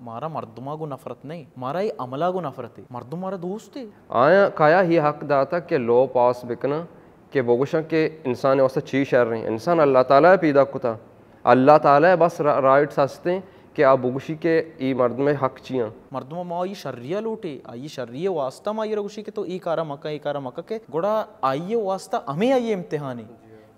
مارا مردما گوں نفرت نہیں، مارا اے عملا گوں نفرت ہے۔ مردم مارا دوست ہے۔ آیا کایا ہی حق داتا کہ لو پاس بکناں، کہ بگوشاں کہ انسان واسطہ چی شر ہیں؟ انسان اللہ تعالی پیدا کتا، اللہ تعالی بس را-، رائٹس ہستیں کہ آ بگوشی کہ ای مردم حق چیاں۔ مردم ما ای شریہ لوٹے، آئی شریہ واسطہ ما یہ گوشی کہ تو ای کارا مکا، ای کارا مکا، کہ گڑا آئی واسطہ ہمیں آئی امتحانی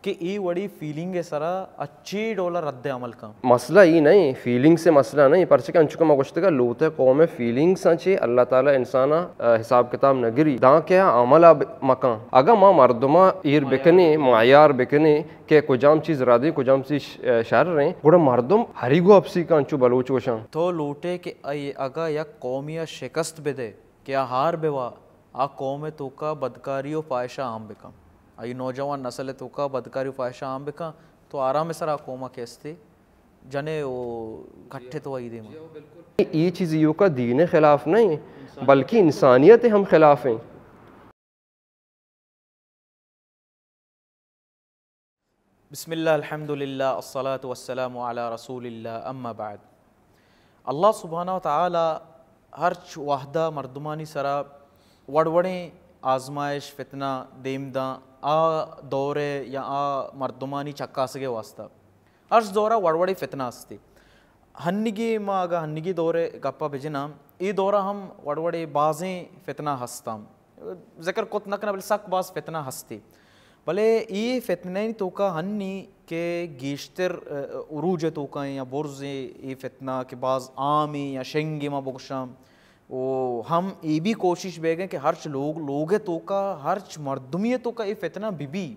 کہ اے وڑی فیلنگ ءِ سرا اچے ڈولا رد عمل کن۔ مسئلہ ای نہیں، فیلنگ سے مسئلہ نہیں، پرچہ کہ انچو کہ ما گوشتگا لوتے قوم فیلنگس آں چے اللہ تعالی انسانا، آ، حساب کتاب نگری، داں کہ آ عمل آ ب-، مکن۔ اگاں ما مردما ایر بکنے، معیار بکنے کہ کجام چیز ردیں، کجام چیز ش-، شر ہیں، گڑا مردم ہریگو اپسی کن، انچو بلوچ گوشاں۔ تو لوٹے کہ اے اگاں یک قومی شکست بدے کہ آ ہار بوا، آ قوم ءِ توکا بدکاری و فاحشہ عام بکن، آئی نوجوان نسل ءِ توکا بدکاری و فاحشہ عام بکن، تو آرام ءِ سرا آ قوم ءَ کہ استے جنے و کٹے تو آئی دیما۔ ای چیز ایوکا دین ءِ خلاف نہیں، بلکہ انسانیت ءِ ہم خلاف ہیں۔ بسم اللہ، الحمدللہ، الصلاۃ والسلام علی رسول اللہ، اما بعد۔ اللہ سبحانہ و تعالی ہرچ وہدہ مردمانی سرا وڑ وڑیں آزمائش، فتنہ دیم داں، آ دور ءِ یا آ مردمانی چکاسگ ءِ واسطہ۔ ہرچ دورا وڑ وڑیں فتنہ استے۔ ہنگی ما اگاں ہنگی دور ءِ گپا بجناں، اے دورا ہم وڑ وڑیں بازیں فتنہ ہستاں۔ ذکر کت نہ کناں، بلے سک باز فتنہ ہستی۔ بلے اے فتنہ ءِ توکا ہنی کہ گیشتر، ا، عروج ءِ توکا ایں یا برز ایں اے فتنہ کہ باز عام ایں یا شنگ ایں ما بگوشاں۔ و ہم اے بھی کوشش بیگ ایں کہ ہرچ لوگ، لوگ ءِ توکا، ہرچ مردمی ءِ توکا اے فتنہ بہ بی۔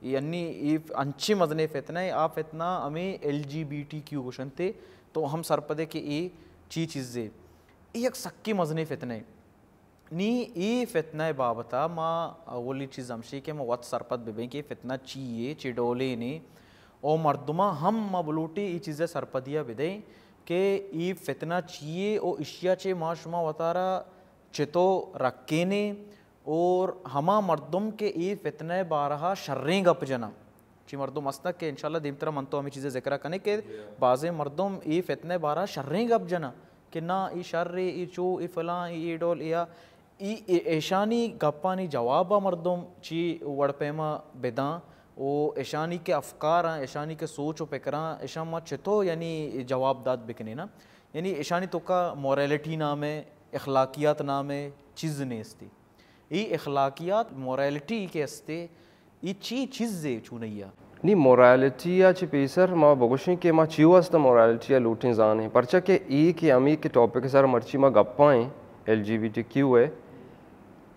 یعنی اے انچیں مزنیں فتنہ ایں، آ فتنہ ہمیں ایل جی بی ٹی کیو گوشنتے، تو ہم سرپدے کہ اے چی چیزے۔ اے یک سکیں مزنیں فتنہ ایں۔ نی اے فتنہ ءِ بابت ءَ ما اولی چیز ہمشی کہ ما وت سرپد بہ بیں کہ اے فتنہ چی یے، چے ڈولیں نے، او مردماں ہم ما بلوٹی اے چیز ءِ سرپدی ءَ بدئیں کہ اے فتنہ چی یے او اشی ءَ چہ ما شما وتارا چتو رکینیں اور ہما مردم کہ اے فتنہ ءِ بارہ ءَ شریں گپ جناں، چی مردم ہستاں کہ انشاءاللہ دیمترا من تو ہمے چیزے ذکر ءَ کنیں کہ بازیں مردم اے فتنہ ءِ بارہ ءَ شریں گپ جناں کہ نا اے شر اے، اے چو، اے فلاں، اے، اے ڈول، اے آ، اے، اے، ایشانی گپانی جواب ءَ مردم چی وڑ پیما بداں و ایشانی کہ افکار آں، ایشانی کہ سوچ و پکراں، ایشاں ما چتو یعنی جواب دات بکنیں نا؟ یعنی ایشانی توکا موریلٹی نامے، اخلاقیات نامے چیز نیستی۔ اے اخلاقیات، موریلٹی کہ استے، اے چی چیزے چونیا؟ نی موریلٹی ءَ چہ پیسر ما بگوشیں کہ ما چی واسطہ موریلٹی ءَ لوٹیں زانیں، پرچا کہ اے کہ ہمے کہ ٹاپک ءِ سر مرچی ما گپا ایں، ایل جی بی ٹی کیو ءِ،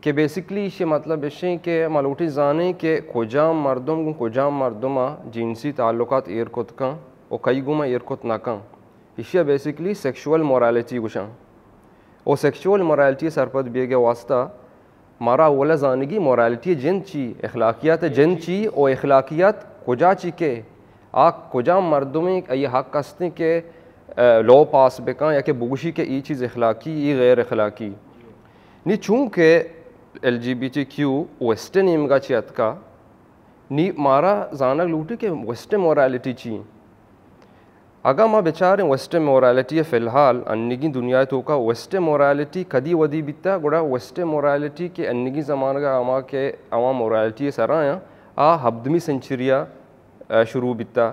کہ بیسکلی ایشی مطلب ایشیں کہ ما لوٹیں زانیں کہ کجام مردم گوں کجام مردم ءَ جنسی تعلقات ایر کت کن و کئی گوما ایر کت نہ کن۔ ایشی ءَ بیسکلی سیکشوئل موریلٹی گوشاں۔ و سیکشوئل موریلٹی ءِ سرپد بیگ ءِ واسطہ مارا اولا زانگی موریلٹی ءِ جند چی، اخلاقیات ءِ جند چی و اخلاقیات کجا چی کہ آ کجام مردمے آئی حق استیں کہ، آ، لو پاس بکن یا کہ بگوشی کہ ای چیز اخلاقی، ای غیر اخلاقی۔ نی چونکہ ایل جی بی ٹی کیو ویسٹرن نیمگا چی اتکا، نی مارا زانگ لوٹی کہ ویسٹرن موریلٹی چی؟ اگاں ما بچاریں ویسٹرن موریلٹی ءَ فی الحال انیگیں دنیا ءِ توکا ویسٹرن موریلٹی کدی ودی بیتا، گڑا ویسٹرن موریلٹی کہ انیگیں زمانگ ءَ ہما کہ ہما موریلٹی ءِ سرا آں، آ ہبدمی سنچری ءَ، آ، شروع بیتا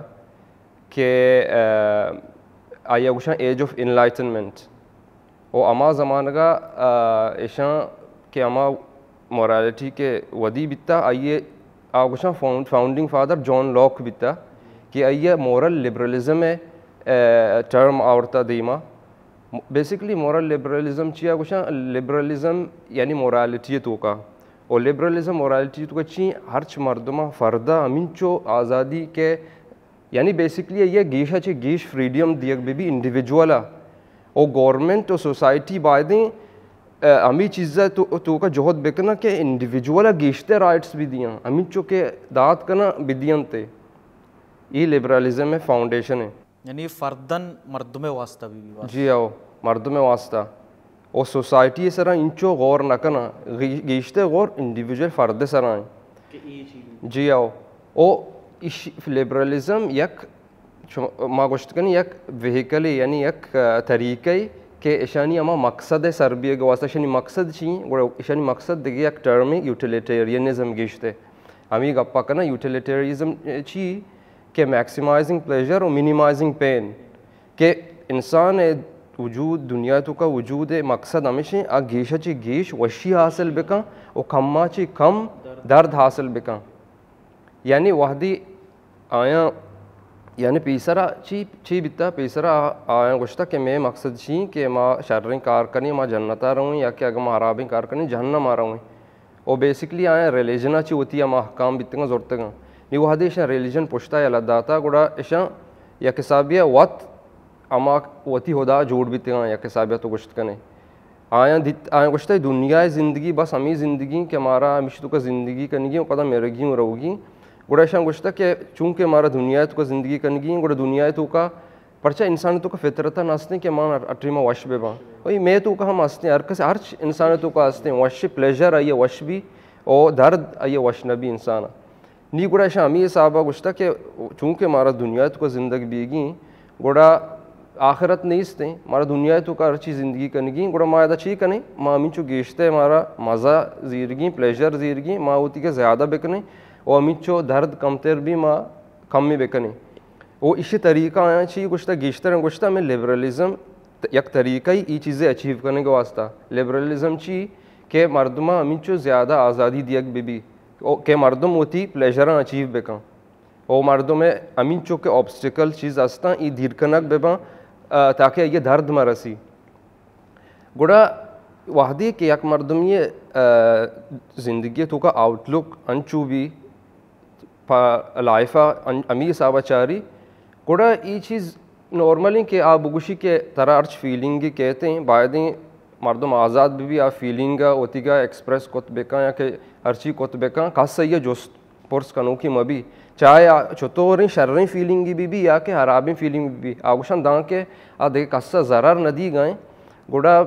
کہ، آ، آئی ءَ گوشاں ایج آف انلائٹنمنٹ۔ و ہما زمانگ ءَ، آ، ایشاں کہ ہما موریلٹی کہ ودی بیتا، آئی ءَ آ گوشاں فاؤنڈ-، فاؤنڈنگ فادر جان لاک بیتا کہ آئی ءَ مورل لبرلزم ءِ، آ، ٹرم آورتا دیما۔ بیسکلی مورل لبرلزم چیا گوشاں؟ لبرلزم یعنی موریلٹی ءِ توکا۔ و لبرلزم موریلٹی ءِ توکا چی؟ ہرچ مردماں، فردا ہمینچو آزادی کہ یعنی بیسکلی آئی ءَ گیش ءَ چہ گیش فریڈم دیگ بہ بی انڈیویجول ءَ، و گورنمنٹ و سوسائٹی بایدیں، آ، ہمے چیز ءِ تو-، توکا جہد بکناں کہ انڈیویجول ءَ گیشتر رائٹس بہ دیاں، ہمینچو کہ دات کناں بہ دینت۔ اے لبرلزم ءِ فاؤنڈیشن ایں۔ یعنی فردن مردم ءِ واسطہ بہ بی بس۔ جی ہو، مردم ءِ واسطہ۔ و سوسائٹی ءِ سرا انچو غور نہ کناں، گی-، گیشتر غور انڈیویجول فرد ءِ سرا ایں۔ کہ اے چی بی؟ جی ہو۔ او ایش-، لبرلزم یک شما، ما گوشت کنیں یک وہیکلے، یعنی یک، آ، طریقہ، کہ اشانی ہما مقصد ءِ سر بیگ ءِ واسطہ، اشانی مقصد چی ایں؟ گڑا اشانی مقصد دگہ یک ٹرمے، یوٹیلیٹیرینزم گیشتر ہمے گپا کناں۔ یوٹیلیٹیرینزم چی؟ کہ میکسیمائزنگ پلیژر و منیمائزنگ پین، کہ انسان ءِ وجود، دنیا ءِ توکا وجود ءِ مقصد ہمیش ایں، آ گیش ءَ چہ گیش وشی حاصل بکن و کم ءَ چہ کم درد حاصل بکن۔ یعنی وہدے آیاں، یعنی پیسرا چی، چی بیتا؟ پیسرا آ-، آیاں گوشتا کہ مئے مقصد چی ایں کہ ما شریں کار کنیں، ما جنتا رویں، یا کہ اگاں ما حرابیں کار کنیں، جہنما رویں۔ و بیسیکلی آیاں ریلیجنا چی وتی ہما احکام بیتگاں، زرتگاں۔ نی وہدے اشاں ریلیجن پشتا یلہ داتا، گڑا اشاں یک حسابیا وت ہما وتی ہدا جوڑ بیتگاں، یک حسابیا تو گوشت کنے۔ آیاں دیت، آیاں گوشتہ، دنیا ءِ زندگی بس ہمے زندگی ایں کہ مارا ہمیشی توکا زندگی کنگی ایں و پدا مرگی ایں و روگی ایں۔ گڑا اشاں گوشتہ کہ چونکہ مارا دنیا ءِ توکا زندگی کنگی ایں، گڑا دنیا ءِ توکا پرچا انسان ءِ توکا فطرتا نہ استیں کہ من ہر، ہر ٹیما وش بہ باں۔ و اے مئے توکا ہم استیں، ہر کس، ہرچ انسان ءِ توکا استیں، وش، پلیژر آئی ءَ وش بی، او درد آئی ءَ وش نہ بی انسان ءَ۔ نی گڑا اشاں ہمے حسابا گوشتہ کہ چونکہ مارا دنیا ءِ توکا زندگ بیگی ایں، گڑا آخرت نیست ایں، مارا دنیا ءِ توکا ہرچی زندگی کنگی ایں، گڑا ما ادا چی کنیں؟ ما ہمینچو گیشتر مارا مزہ زیرگی ایں، پلیژر زیرگی ایں، ما وتی کہ زیادہ بکنیں، و ہمینچو درد کمتر بی ما کمی بکنیں۔ و ایشی طریقہ آیاں چی گوشتہ؟ گیشتر گوشتہ ہمیں لبرلزم ت-، یک طریقہ ای، ای چیزے اچیو کنگ واسطہ۔ لبرلزم چی؟ کہ مردماں ہمینچو زیادہ آزادی دیگ بہ بی، او کہ مردم وتی پلیژراں اچیو بکن، او مردم ء ہمینچو کہ آبسٹیکل چیز استاں، ای دیر کنگ بہ باں، آ، تاکہ آئی ء درد مہ رسی۔ گڑا وہدے کہ یک مردمی ء، آ، زندگی ء توکا آؤٹ لک انچو بی، پہ لائف ء ان-، ہمے حساب ء چاری، گڑا اے چیز نارمل ایں کہ آ بگوشی کہ ترا ہرچ فیلنگے کیت ایں، بایدیں مردم آزاد بہ بی، آ فیلنگ ء وتیگا ایکسپریس کت بکن یا کہ ہرچی کت بکن، کس آئی ء جست پرس کنوکیں مہ بی، چاہے آ چطوریں شریں فیلنگے بہ بی یا کہ ہرابیں فیلنگ بہ بی۔ آ گوشاں داں کہ آ دگہ کس ء ضرر نہ دیگا ایں، گڑا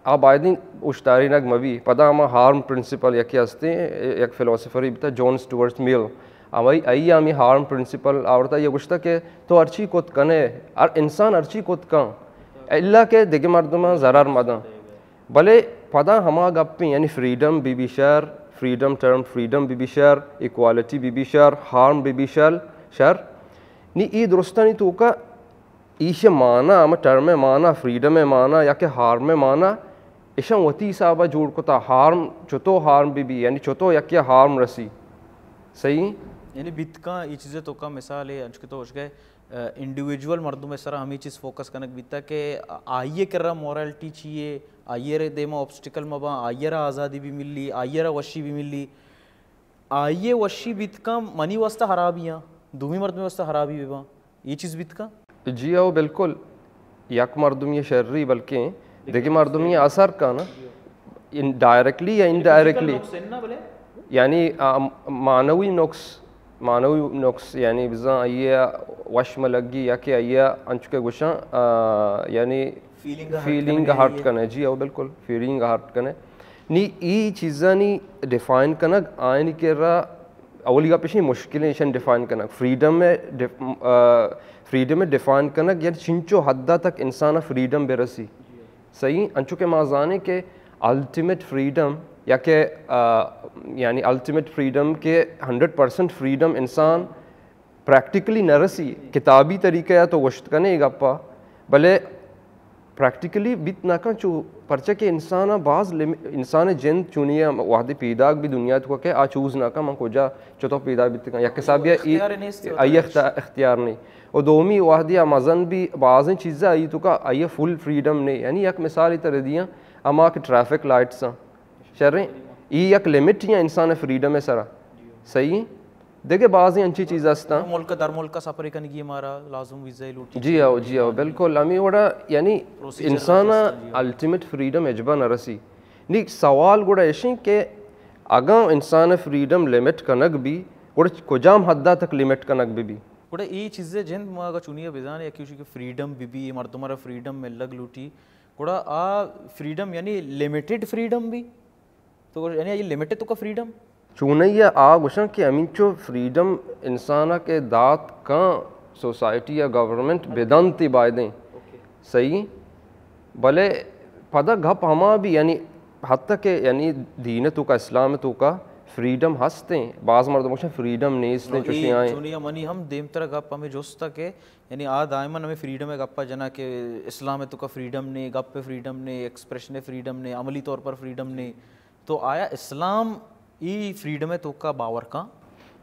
آ بایدیں اوشتارینگ مہ بی۔ پدا ہما ہارم پرنسپل یکے ہستیں، یک فلاسفرے بیتا جان اسٹوارٹ میل، آئی، آئی ہمے ہارم پرنسپل آورتا، آئی گوشتا کہ تو ہرچی کت کنے، ہر انسان ہرچی کت کن، الا کہ دگہ مردماں ضرر مدن۔ بلے پدا ہما گپیں، یعنی فریڈم بہ بی شر، فریڈم ٹرم فریڈم بہ بی شر، ایکوالٹی بہ بی شر، ہارم بہ بی شر، شر۔ نی ای درستانی توکا ایشی مانا، ہمے ٹرم ء مانا، فریڈم ء مانا یا کہ ہارم ء مانا، ایشاں وتی حساب ء جوڑ کتا۔ ہارم، چتو ہارم بہ بی، یعنی چتو یکے ء ہارم رسی۔ صحیح؟ یعنی بیت کاں اے چیز ء توکا مثال ء انچو کہ تو گوشگ ء، انڈیویجول مردم ء سرا ہمے چیز فوکس کنگ بیتا کہ آئی ء کرا مورالٹی چی ء، آئی ء دیما آبسٹیکل مہ باں، آئی ء را آزادی بہ ملی، آئی ء را وشی بہ ملی۔ آئی ء وشی بیت کاں منی واسطہ ہرابی آں، دومی مردمے واسطہ ہرابی بہ باں۔ اے چیز بیت کاں؟ جی ہو، بالکل۔ یک مردمی شری بلکیں دگہ مردمی اثر کن، ان ڈائریکٹلی یا انڈائریکٹلی۔ یعنی، آ، معنوی نقص، معنوی نقص، یعنی بزاں آئی ء وش مہ لگی یا کہ آئی ء انچو کہ گوشاں، آ، یعنی فیلنگ ء ہرٹ فیلنگ کنگ ء ہرٹ یعنی۔ کنے، جی ہو، بالکل، فیلنگ ء ہرٹ کنے۔ نی ای چیزانی ڈیفائن کنگ آیانی کرا اولی گپ ایشی مشکلیں، ایشان ڈیفائن کنگ۔ فریڈم ء ڈیف-، آ، فریڈم ء ڈیفائن کنگ، یعنی چنچو حد تک انسان ء فریڈم بہ رسی۔ صحیح؟ انچو کہ ما زانیں کہ الٹیمیٹ فریڈم یا کہ، آ، یعنی الٹیمیٹ فریڈم کہ ہنڈریڈ پرسینٹ فریڈم انسان پریکٹیکلی نہ رسی، کتابی طریقہ ء تو گوشت کنے اے گپا، بلے پریکٹیکلی بیت نہ کن چو، پرچہ کہ انسان ء باز لم-، انسان ء جند چونی ء وہدے پیداک بی دنیا توکا کہ آ چوز نہ کن من کجا چتو پیداک بیت کن، یک حسابی ء اے اختیار نیست آئی وترا اخت-، اختیار نہیں۔ و دومی وہدی آ مزن بی بازیں چیزا آئی توکا آئی ء فل فریڈم نہیں۔ یعنی یک مثالی ترے دیاں، ہما کہ ٹریفک لائٹس ہیں، شریں، ای یک لمٹ یا انسان ء فریڈم ء سرا۔ صحیح؟ دگہ بازیں انچیں چیز ہستاں۔ ملک در ملک سفر کنگی مارا لازم ویزا لوٹی۔ جی ہو، جی ہو، بالکل۔ ہمیں وڑا یعنی پروسیجر انسان ہستاں، جی ہو۔ الٹیمیٹ فریڈم اجبا نہ رسی۔ نی سوال گڑا ایشیں کہ اگاں انسان فریڈم لمٹ کنگ بی، گڑا کجام حد تک لمٹ کنگ بی بی؟ گڑا اے چیزے جند ما اگاں چونی بزان یکی کہ فریڈم بی بی، مردم را فریڈم ملگ لوٹی، گڑا آ فریڈم یعنی لمیٹڈ فریڈم بی؟ تو گوش-، یعنی آئی لمٹ ہے تو کا فریڈم؟ چونئی آ گوشاں کہ ہمینچو فریڈم انسان ء کہ دات کاں، سوسائٹی یا گورنمنٹ بدنت بایدیں۔ صحیح؟ بلے پدا گپ ہما بھی، یعنی حتی کہ یعنی دین توکا، اسلام توکا فریڈم ہستیں، بعض مردم گوشن فریڈم نیستیں، نو، چوشیں اے آئیں۔ چونی منی ہم دیمترا گپ ہمیں جست کہ یعنی آ دائماً ہمیں فریڈم گپا جنا کہ اسلام توکا فریڈم نے، گپ فریڈم نے، ایکسپریشن فریڈم نے، عملی طور پر فریڈم نے۔ تو آیا اسلام ای فریڈم توکا باور کاں؟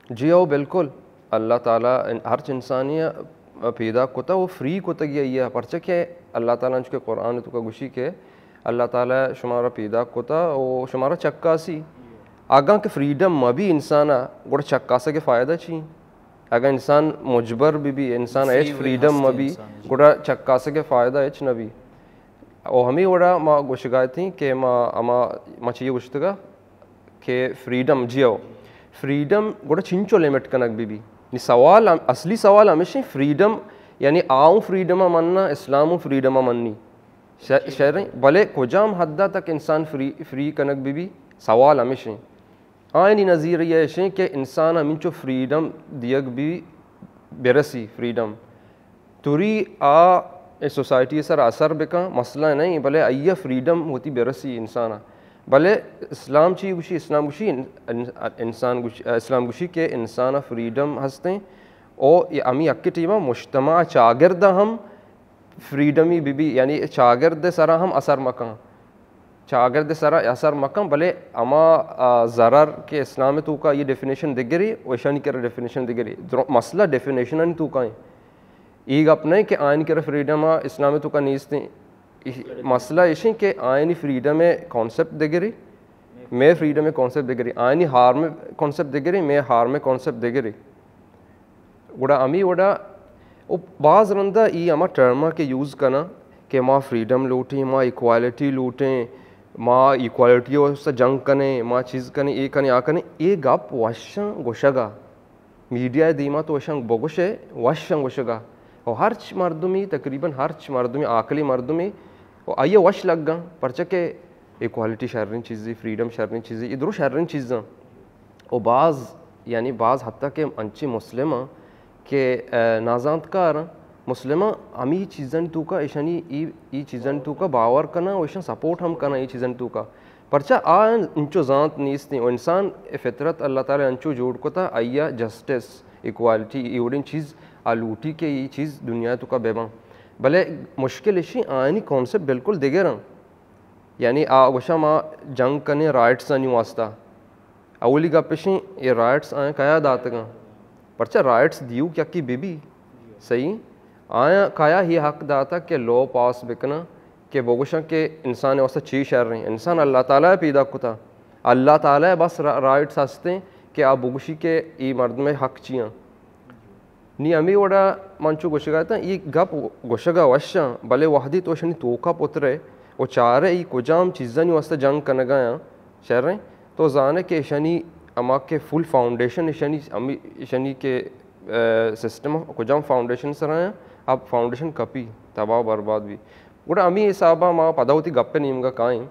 جی او، بالکل۔ اللہ تعالیٰ ان-، ہرچ انسانی پیدا کتا، وہ فری کتگی آئی ہے۔ پرچہ کہ اللہ تعالیٰ انچو کہ قرآن توکا گوشی کہ اللہ تعالیٰ شمارا پیدا کتا و شمارا چکاسی۔ اگاں کہ فریڈم مبی انسانا، گڑا چکاسگ فائدہ چی؟ اگاں انسان مجبر بی بی، انسان ہچ فریڈم مبی، گڑا چکاسگ فائدہ ہچ نبی۔ او ہمیں وڑا ما گوشگا اتیں کہ ما، اما، ما چیئے گوشتگا کہ فریڈم، جی او، فریڈم گڑا چنچو لمٹ کنگ بی بی؟ نی سوال ہم، اصلی سوال ہمیشیں، فریڈم یعنی آؤں فریڈم مننا، اسلام فریڈم منی۔ شہ-، شہریں، بلے کجام حد تک انسان فری، فری کنگ بی بی؟ سوال ہمیشیں۔ آئینی نظریہ ایشیں کہ انسان ہمینچو فریڈم دیگ بی، برسی فریڈم۔ توری آ اے سوسائٹی سر اثر بکن، مسئلہ نہیں، بلے آئی فریڈم ہوتی برسی انسان۔ بلے اسلام چی گوشی؟ اسلام گوشی ان-، ان-، انسان گوشی، اسلام گوشی کہ انسان فریڈم ہستیں۔ او یہ ہمی اکی ٹیمہ مجتمع چاگرد ہم فریڈمی بی بی، یعنی چاگرد سرا ہم اثر مکن۔ چاگرد سرا اثر مکن، بلے ہما، آ، ضرر کہ اسلام توکا یہ ڈیفینیشن دگری و ایشانی کرا ڈیفینیشن دگری۔ درو-، مسئلہ ڈیفینیشن توکا ہیں۔ یہ گپ نہیں کہ آئین کرا فریڈم آ اسلام توکا نیستیں۔ مسئلہ ایشیں کہ آئینی فریڈم کانسپٹ دگری، میں فریڈم کانسپٹ دگری، آئینی ہارم کانسپٹ دگری، میں ہارم کانسپٹ دگری۔ گڑا ہمی وڑا او باز رندا ای ہما ٹرم کہ یوز کناں کہ ما فریڈم لوٹیں، ما ایکوالٹی لوٹیں، ما ایکوالٹی واسطہ جنگ کنیں، ما چیز کنیں، اے کنیں، آ کنیں، اے گپ وشاں گوشگا۔ میڈیا دیما تو وشاں بگوشے، وشاں گوشگا۔ او ہرچ مردمی، تقریباً ہرچ مردمی، عاقلی مردمی، او آئی وش لگاں، پرچہ کہ ایکوالٹی شریں چیزی، فریڈم شریں چیزی، اے درو شریں چیزاں۔ و باز، یعنی باز حتی کہ انچیں مسلم آں کہ، آ، نازانتکار آں، مسلم آں، ہمی چیزانی توکا ایشانی ای، ای چیزانی توکا باور کناں و ایشاں سپورٹ ہم کناں ای چیزانی توکا۔ پرچا آ انچو زانت نیستیں و انسان فطرت اللہ تعالیٰ انچو جوڑ کتا، آئی ء جسٹس، ایکوالٹی، ای وڑیں چیز آ لوٹی کہ ای چیز دنیا توکا بہ باں۔ بلے مشکل ایشی آیانی کانسپٹ بالکل دگر آں۔ یعنی آ گوشاں ما جنگ کنیں رائٹس آنی واسطہ۔ اولی گپ ایشیں، اے رائٹس آیاں کیا داتگاں؟ پرچا رائٹس دیوک یکے بہ بی؟ صحیح؟ آیاں کیا ہی حق داتا کہ لو پاس بکناں کہ بگوشاں کہ انسان واسطہ چی شریں؟ انسان اللہ تعالیٰ پیدا کتا۔ اللہ تعالیٰ بس را-، رائٹس ہستیں کہ آ بگوشی کہ ای مردم حق چیاں۔ نی ہمے وڑا من چو گوشگا اتاں، اے گپ گوشگا وشاں، بلے وہدے تو اشانی توکا پترے و چارے ای کجام چیزانی واسطہ جنگ کنگایاں، شریں، تو زانے کہ اشانی ہما کہ فل فاؤنڈیشن اشانی، ہمی اشانی کہ، آ، سسٹم کجام فاؤنڈیشن سرایاں، اب فاؤنڈیشن کپی، تباہ و برباد بی۔ گڑا ہمی حسابا ما پدا وتی گپ نیمگا کائیں۔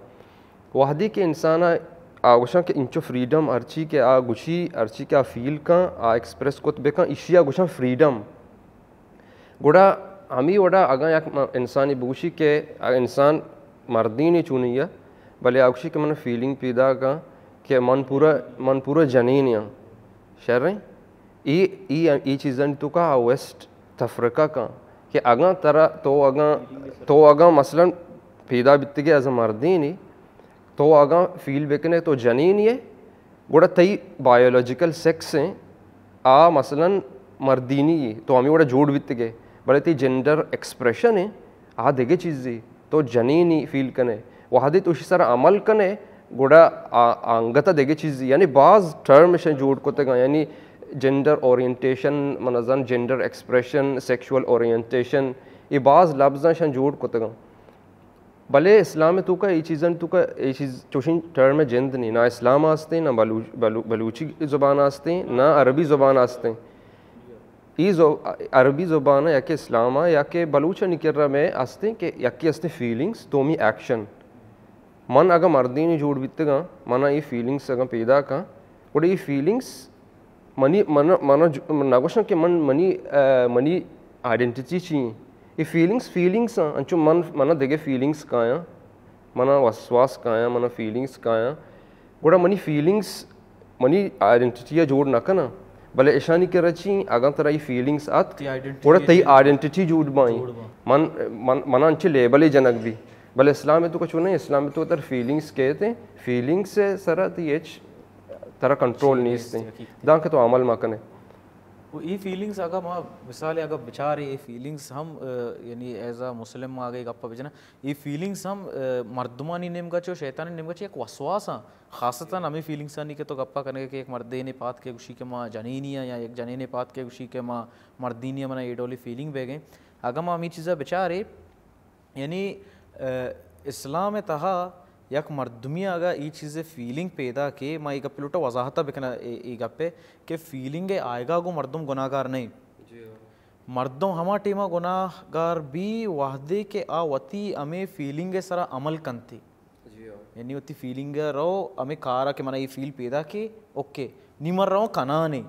وہدے کہ انسان ء آ گوشاں کہ انچو فریڈم، ہرچی کہ آ گوشی، ہرچی کہ آ فیل کن، آ ایکسپریس کت بکن، ایشی ء گوشاں فریڈم۔ گڑا ہمی وڑا اگاں یک م-، انسانی بگوشی کہ اگاں انسان مردینے چونی ء، بلے آ گوشی کہ من فیلنگ پیدا کن کہ من پورا، من پورا جنینے آں۔ شریں؟ ای، ای، ای چیزانی توکا آ ویسٹ تفرقہ کن کہ اگاں ترا، تو اگاں، تو اگاں مثلاً پیدا بیتگے از مردینے، تو اگاں فیل بکنے تو جنینے ئے، گڑا تئی بایولوجیکل سیکس ایں، آ مثلاً مردینی ئے، تو ہمے وڑا جوڑ بیتگے، بلے تئی جینڈر ایکسپریشن ایں، آ دگہ چیزے، تو جنینی فیل کنے۔ وہدے تو اشی سرا عمل کنے، گڑا آ، آ انگت ء دگہ چیزے، یعنی باز ٹرم اشاں جوڑ کتگاں، یعنی جینڈر اورینٹیشن، من زان جینڈر ایکسپریشن، سیکشوئل اورینٹیشن، اے باز لبزاں اشاں جوڑ کتگاں۔ بلے اسلام ء توکا اے چیزانی توکا اے چیز چوشیں ٹرم جند نی، نہ اسلام ء ہستیں، نہ بلو-، بلو-، بلوچی زبان ء ہستیں، نہ عربی زبان ء ہستیں۔ ای زو-، عربی زبان ء یا کہ اسلام ء یا کہ بلوچانی کرا مئے ہستیں کہ یکے ہستیں فیلنگز، دومی ایکشن۔ من اگاں مردینے جوڑ بیتگاں، من ء اے فیلنگز اگاں پیدا کن، گڑا اے فیلنگز منی من من نہ گوشاں کہ من منی منی آئیڈینٹی چی ایں؟ اے فیلنگز فیلنگز آں، انچو من من دگہ فیلنگز کایاں، من وسواس کایاں، من فیلنگز کایاں، گڑا منی فیلنگز منی آئیڈینٹی جوڑ نہ کناں، بلے اشانی کرا چی اگاں ترا اے فیلنگز ات، گڑا تئی آئیڈینٹی جوڑ بائیں۔ من من من انچے لیبلے جنگ بی، بلے اسلام تو کچھ نہیں، اسلام تو تر فیلنگز کہتے، فیلنگز سرا تئی ہچ ترا کنٹرول نیست، دانکہ تو عمل مہ کنے۔ و اے فیلنگز اگاں ما مثال اگاں بچارے، اے فیلنگز ہم یعنی ایز اے مسلم ما اگاں گپ بجنا، اے فیلنگز ہم مردمانی نیمگا چو شیطانی نیمگا چو یک وسواس آں، خاصتاً ہمیں فیلنگزانی کہ تو گپا کنگے کہ یک مردینے پاد کے گوشی کہ ما جنینی آں یا یک جنینے پاد کے گوشی کہ ما مردینی آں، منا اے ڈولی فیلنگ بیگیں۔ اگاں ما ہمیں چیزا بچارے، یعنی اسلام تہا یک مردمی اگا اے چیز فیلنگ پیدا کہ ما اے گپ لوٹا وضاحت بکناں، اے گپ کہ فیلنگ آئیگا گو مردم گناہگار نہیں۔ مردم ہما ٹیما گناہگار بی وہدے کہ آ وتی ہمیں فیلنگ سرا عمل کنتے۔ یعنی وتی فیلنگ رو ہمیں کارا کہ منا اے فیل پیدا کہ اوکے، نی من رو کنانے،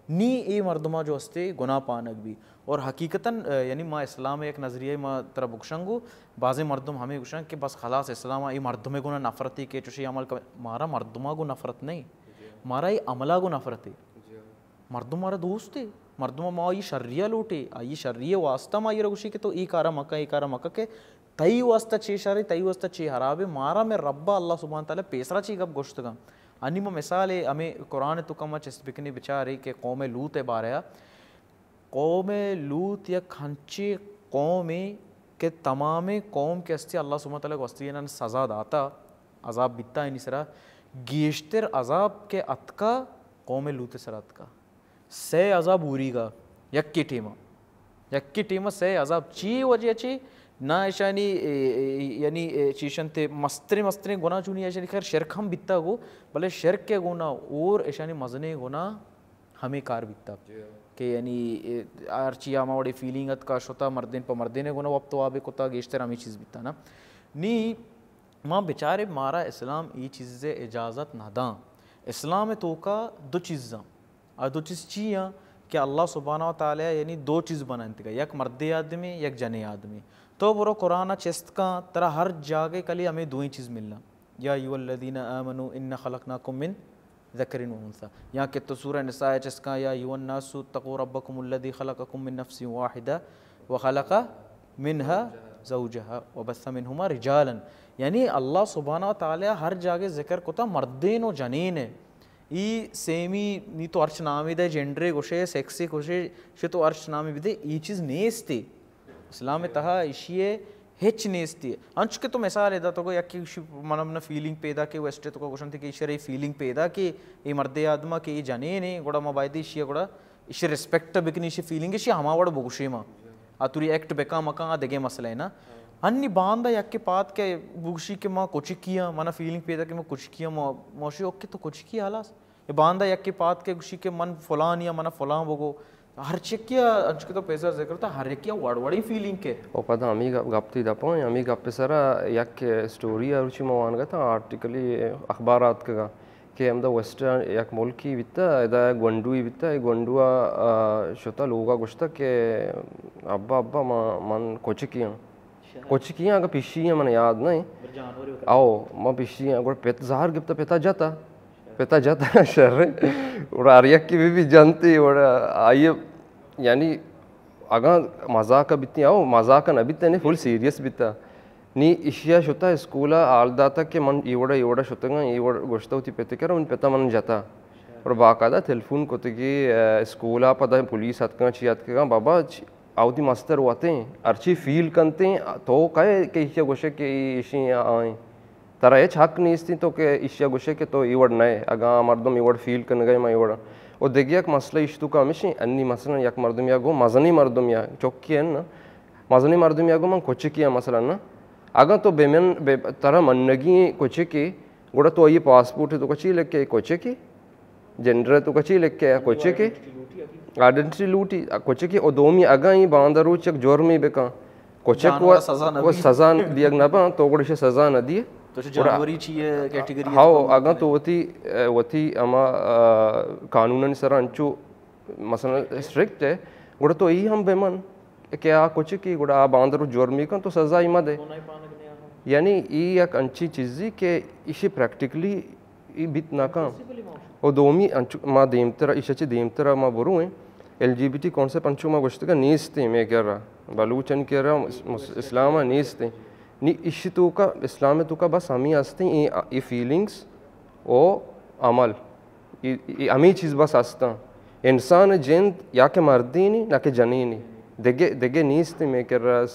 نی اے مردما جو ہستے گناہ پانگ بی۔ اور حقیقتاً یعنی ما اسلام یک نظریہ ما ترا بگشنگو، بعضے مردم ہمیں گوشن کہ بس خلاص اسلام اے مردم گنا نفرتی کہ چوشی عمل کن، مارا مردما گو نفرت نہیں، مارا اے عملا گو نفرتے۔ مردم مارا دوستے، مردم ما آئی شریہ لوٹے، آئی شریہ واسطہ ما آئی را گوشی کہ تو اے کارا مکن، اے کارا مکن کہ تئی واسطہ چے شرے، تئی واسطہ چے حرابے، مارا میں ربا اللہ سبحانہ تعالی پیسرا چی گپ گوشتگا۔ انی ما مثال ہمیں قرآن تو کم چست بکنی بچارے کہ قوم لوط باریا، قوم لوط یک ہنچے قومے کہ تمامیں قوم کہ ہستی اللہ سبحانہ تعالی گوستی انان سزا داتا، عذاب بیتا انی سرا، گیشتر عذاب کہ اتکا قوم لوط سرا اتکا۔ سئے عذاب اوریگا یکے ٹیما، یکے ٹیما سئے عذاب۔ چی وجہ چی؟ نہ اشانی یعنی چیشن تے مستریں مستریں گناہ چونی اشانی، خیر شرک ہم بیتا گو، بلے شرک کے گو نہ اور اشانی مزنیں گناہ ہمیں کار بیتا کہ یعنی ہر چی ہما وڑے فیلنگ اتکا شتا مردین پہ مردین گو نہ وپت وابے کتا، گیشتر ہمیں چیز بیتا نا۔ نی ما بچارے مارا اسلام ای چیز اجازت نہ داں۔ اسلام توکا دو چیزاں، آ دو چیز چی آں کہ اللہ سبحانہ و تعالی یعنی دو چیز بنائنتگا، یک مردے آدمی، یک جنے آدمی۔ تو برو قرآن چست کن، ترا ہر جاگے کلی ہمیں دوئیں چیز ملنا۔ یا ایھا الذین آمنوا ان خلقناکم من ذکر و انثی۔ یا کہ تو سورہ نساء چست کن، یا ایھا الناس اتقوا ربکم الذی خلقکم من نفس واحدہ وخلق منها زوجها وبث منهما رجالا۔ یعنی اللہ سبحانہ و تعالی ہر جاگے ذکر کتا مردین و جنین ہے۔ ای سیمی نی تو ہرچ نامی دے، جینڈرے گوشے، سیکسے گوشے، شے تو ہرچ نامی بدے، ای چیز نیستی۔ اسلام تہا اشی ہے ہچ نیستی۔ انچ کہ تو مثال دا تو یکی گوشی من من فیلنگ پیدا کہ ویسٹ تو گوشن تھی کہ ایشرے فیلنگ پیدا کہ ای مردے آدما کہ ای جنین ہے، گڑا ما بایدی اشی گڑا ایشی ریسپیکٹ بکنی، ایشی فیلنگ ایشی ہما وڑ بگوشی ما۔ آ توری ایکٹ بکا مکا آ دگے مسئلہ ہے نا۔ انی باندا یکی پاد کہ بگوشی کہ ما کچکی ہاں، منا فیلنگ پیدا کہ ما کچکی ہاں، ما، ما گوشی اوکے تو کچکی ہلاس۔ اے باندا یکی پاد کہ گوشی کہ من فلانی ہاں، منا فلان بگو۔ ہر چکی انچ کہ تو پیسر ذکر تا، ہر یکی وڑ وڑی فیلنگ کے۔ او پدا ہمی گپ، گپ تی دپا، ہمی گپ سرا یک اسٹوری روچی ما وانگا تا، آرٹیکلی اخبارات کگا۔ کہ ہمدا ویسٹرن یک ملکی بیتا، ادا یک گونڈوی بیتا، اے گونڈوا، آ، شتا لوگا گوشتا کہ ابا، ابا، ما، من کچکی آں۔ کچکی آں، اگہ پشی آں، من یاد نہ۔ او، ما پشی آں، گڑا پت زہر گپتا، پتا جتا۔ پتا جتا، شر۔ گڑا ہر یکی بی بی جنتی، گڑا آئی، یعنی، اگاں مزاق بیتی، او، مزاق نہ بیتا، یعنی فل سیریس بیتا۔ نی ایشیا شتا اسکولا حال داتا کہ من ای وڑا، ای وڑا شتگاں، ای وڑ گوشتا وتی پت کرا، من پتا من جتا۔ اور باقاعدہ تلفون کتگی، آ، اسکولا پدا پولیس اتکاں، چی اتکگاں، بابا، چی، آ وتی مستر وتیں، ہرچی فیل کنتیں، تو کئے کہ ایشیا گوشے کہ ای ایشی آئیں۔ ترا ہچ حق نیستی تو کہ ایشیا گوشے کہ تو ای وڑ نئے، اگاں آ مردم ای وڑ فیل کنگئے، ما ای وڑ۔ و دگہ یک مسئلہ ایش توکا ہمیشیں، انی مثلاً یک مردمیا گو، مزنی مردمیا، چکی ان نا، مزنیں مردمے ء گوں من کچکے آں مثلاً نا، اگاں تو بہ من، بہ ترا منگی ایں کچکے، گڑا تو آئی پاسپورٹ ء توکا چی لکھے؟ کچکے۔ جنڈر ء توکا چی لکھے؟ کچکے۔ آئیڈنٹی لوٹی، کچکے۔ او دومی اگاں اے باندا روچ یک جرمے بکن، کچک و سزا دیگ نہ باں، تو گڑا ایشی سزا نہ دیے۔ تو چہ گڑا جانوری چی ءِ کیٹیگری ءَ ہاؤ، کم اگاں کنئے؟ تو وتی، وتی ہما، آ، قانونانی سرا انچو مثلاً اسٹرکٹ ئے، گڑا تو ای ہم بہ من کہ آ کچکے، گڑا آ باندر و جرمی کن تو سزائی مہ دے۔ یعنی ای یک انچی چیزی کہ ایشی پریکٹیکلی ای بیت نہ کن۔ و دومی انچو ما دیمتر، ایشا چہ دیمتر ما برویں، L G B T concept انچو ما گوشتگا نیستیں مے کرا، بلوچن کرا مس-، مس-، اسلام نیستیں۔ نی ایشی توکا، اسلام توکا بس ہمی ہستیں، ای، ای فیلنگز و عمل۔ ای، ای ہمے چیز بس ہستاں۔ انسان ءِ جند یا کہ مردینی، نہ کہ جنینی۔ دگہ، دگہ نیست مے کرا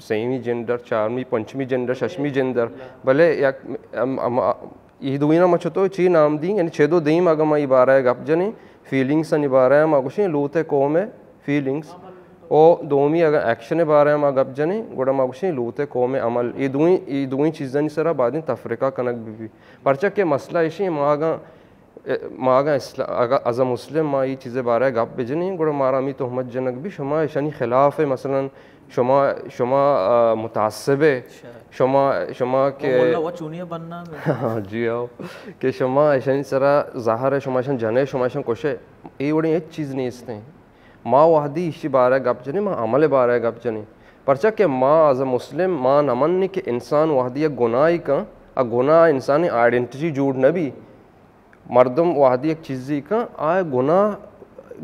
سیمی جنڈر، چارمی، پنچمی جنڈر، ششمی جنڈر۔ بلے یک، ام، ام، ای دوئیناں ما چتو چی نام دیں؟ یعنی چدو دیم اگاں ما ای بارہ ءَ گپ جنیں، فیلنگز آنی بارہ ءَ ما گوشیں لوت ءِ قوم ءِ فیلنگز۔ او دومی اگاں ایکشن ءِ بارہ ءَ ما گپ جنیں، گڑا ما گوشیں لوت ءِ قوم ءِ عمل۔ ای دوئیں، ای دوئیں چیزانی سرا باید انت تفرقہ کنگ بہ بی۔ پرچا کہ مسئلہ ایشی، ما اگاں ما اگاں اسلا-، اگاں از ا مسلم ما ای چیز ءِ بارہ ءَ گپ بجنیں، گڑا مارا ہمے تہمت جنگ بی، شما ایشانی خلاف ءَ، مثلاً شما، شما، آ، متعصب ئے، شما، شما کہ ملا وت چونی ءَ بننا۔ جی ہو، کہ شما ایشانی سرا زہر ئے، شما ایشان جن ئے، شما ایشان کش ئے، اے وڑیں ہچ چیز نیست ایں۔ ما وہدی ایشی بارہ ءَ گپ جنیں، ما عمل ءِ بارہ ءَ گپ جنیں۔ پرچا کہ ما از ا مسلم ما نہ منیں کہ انسان وہدی یک گناہے کن، ا گناہ انسان ءِ آئیڈنٹیٹی جوڑ نہ بی۔ مردم وہدی یک چیزے کن، آ گناہ،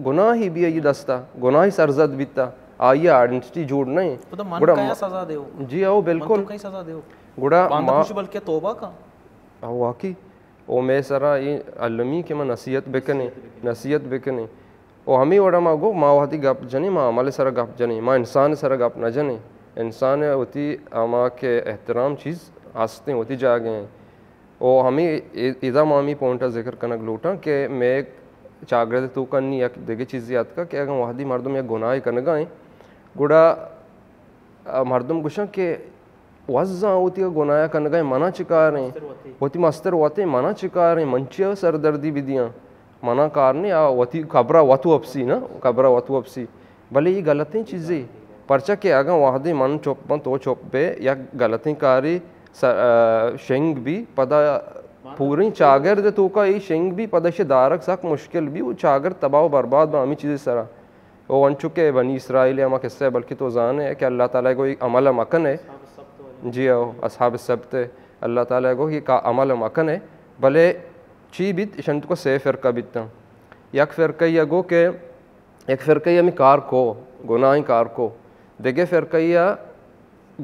گناہے بی آئی دستا، گناہے سرزد بیتا، آئی آئیڈنٹیٹی جوڑ نہ ایں۔ پدا من گڑا کیا ما-، سزا دیو؟ جی ہو، من تو بالکل۔ کئی سزا دیو؟ گڑا باندا ما پوچھ بلکہ توبہ کن۔ ہو، واقعی۔ او مے سرا اے المی کہ ما نصیحت بکنیں، نصیحت بکنیں۔ او ہمے وڑا ما گو، ما وہدی گپ جنیں، ما عمل سرا گپ جنیں، ما انسان سرا گپ نہ جنیں۔ انسان وتی ہما کہ احترام چیز ہستیں، وتی جاگہ ایں۔ و ہمے ای-، ادا ما ہمے پوائنٹ ءَ ذکر کنگ لوٹاں کہ مئے چاگرد ءِ توکا نی یک دگہ چیزے اتکگ کہ اگاں وہدی مردم یک گناہے کنگا ایں، گڑا، آ، مردم گوشاں کہ وزاں وتی گناہ کنگا ایں، منا چہ کار ایں؟ وتی مستر وت ایں، منا چہ کار ایں؟ من چیا سردردی بدیاں؟ منا کار نی، آ وتی قبرا وت وپسی نا، قبرا وت وپسی۔ بلے اے غلطیں چیزے، پرچا کہ اگاں وہدے من چپ باں، تو چپ بئے، یک غلطیں کارے س-، آ، شنگ بی، پدا پوریں چاگرد ءِ توکا اے شنگ بی، پدا ایشی دارگ سک مشکل بی و چاگرد تباہ و برباد باں ہمے چیزے سرا۔ او انچو کہ بنی اسرائیل ءِ ہما قصہ ءَ بلکہ تو زانئے کہ اللہ تعالیٰ ءَ گو اے عمل ءَ مکنئے۔ جی ہو، اصحاب السبت ءَ اللہ تعالیٰ ءَ گو کہ اے کا-، عمل ءَ مکنئے۔ بلے چی بیت؟ ایشانی توکا سے فرقہ بیتاں۔ یک فرقہ ءَ گو کہ یک فرقہ ءَ ہمے کار کو، گناہیں کار کو۔ دگہ فرقہ ءَ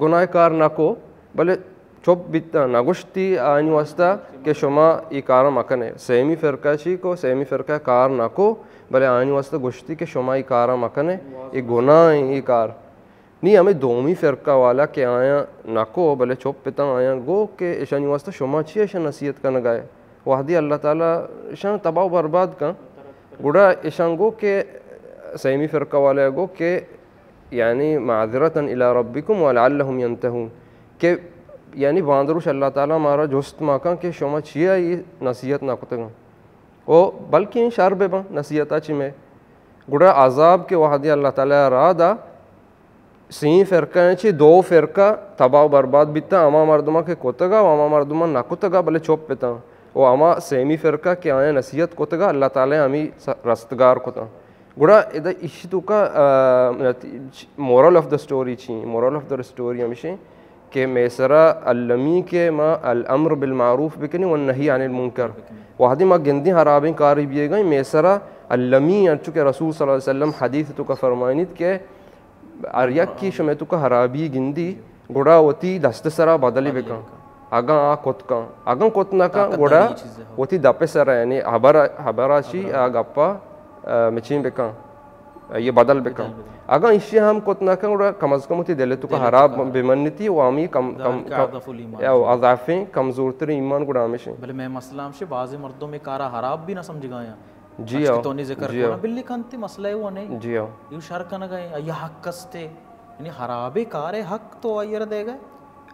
گناہ کار نہ کو، بلے چپ بیتاں، نہ گوشتی آیانی واسطہ کہ شما اے کاراں مکنے۔ سیمی فرقہ چی کو؟ سیمی فرقہ کار نہ کو، بلے آیانی واسطہ گوشتی کہ شما اے کاراں مکنے، اے گناہ ایں اے کار۔ نی ہمے دومی فرقہ والا کہ آیاں نہ کو، بلے چپ بیتاں، آیاں گو کہ ایشانی واسطہ شما چی ایشاں نصیحت کنگا ئے؟ وہدی اللہ تعالیٰ ایشاں تباہ و برباد کن، گڑا ایشاں گو کہ سیمی فرقہ والا گو کہ یعنی معذرة الی ربکم ولعلهم ینتهون، کہ یعنی باندروش اللہ تعالیٰ مارا جست مکن کہ شما چیا اے نصیحت نہ کتگاں، او بلکیں شر بہ باں نصیحت ءَ چہ مئے۔ گڑا عذاب کہ وہدی اللہ تعالیٰ ءَ راہ دا، سیں فرقہ ایں چہ دو فرقہ تباہ و برباد بیتاں، ہما مردماں کہ کتگا و ہما مردماں نہ کتگا بلے چپ بتاں، و ہما سیمی فرقہ کہ آیاں نصیحت کتگا، اللہ تعالیٰ ہمے س-، رستگار کتاں۔ گڑا ادا ایشی توکا، آ، مورل آف دا سٹوری چی؟ مورل آف دا سٹوری ہمیشیں کہ مئے سرا المی کہ ما الامر بالمعروف بکنیں و نہی عن المنکر۔ وہدے ما گندیں ہرابیں کارے بیگا ایں، مئے سرا المی، انچو کہ رسول صلی اللہ علیہ وسلم حدیث توکا فرمائنیت کہ ہر یکے شمئے توکا ہرابی گندی، گڑا وتی دست سرا بدلی بکن۔ اگاں آ کت کن، اگاں کت نہ کن، گڑا وتی دپ سرا، یعنی ہبر، ہبرا چی، آ گپا، آ، مچین بکن، آئی بدل بکن۔ اگاں ایشی ہم کت نہ کن، گڑا کم از کم وتی دل توکا ہراب بمنتی و ہمی کم، کم، کم، اضعفیں، کمزورتریں ایمان گڑا ہمیشیں۔ بلے مئے مسئلہ ہمشی، بعضی مردم اے کارا ہراب بھی نہ سمجھگا ایں۔ جی ہو، تو نی ذکر جی ہو۔ بالکل کنتی مسئلہ ہے وہ نہیں۔ جی ہو۔ یو شر کنگا ایں، آئی حق استے، یعنی ہرابیں کارے حق تو آئی را دیگا ئے۔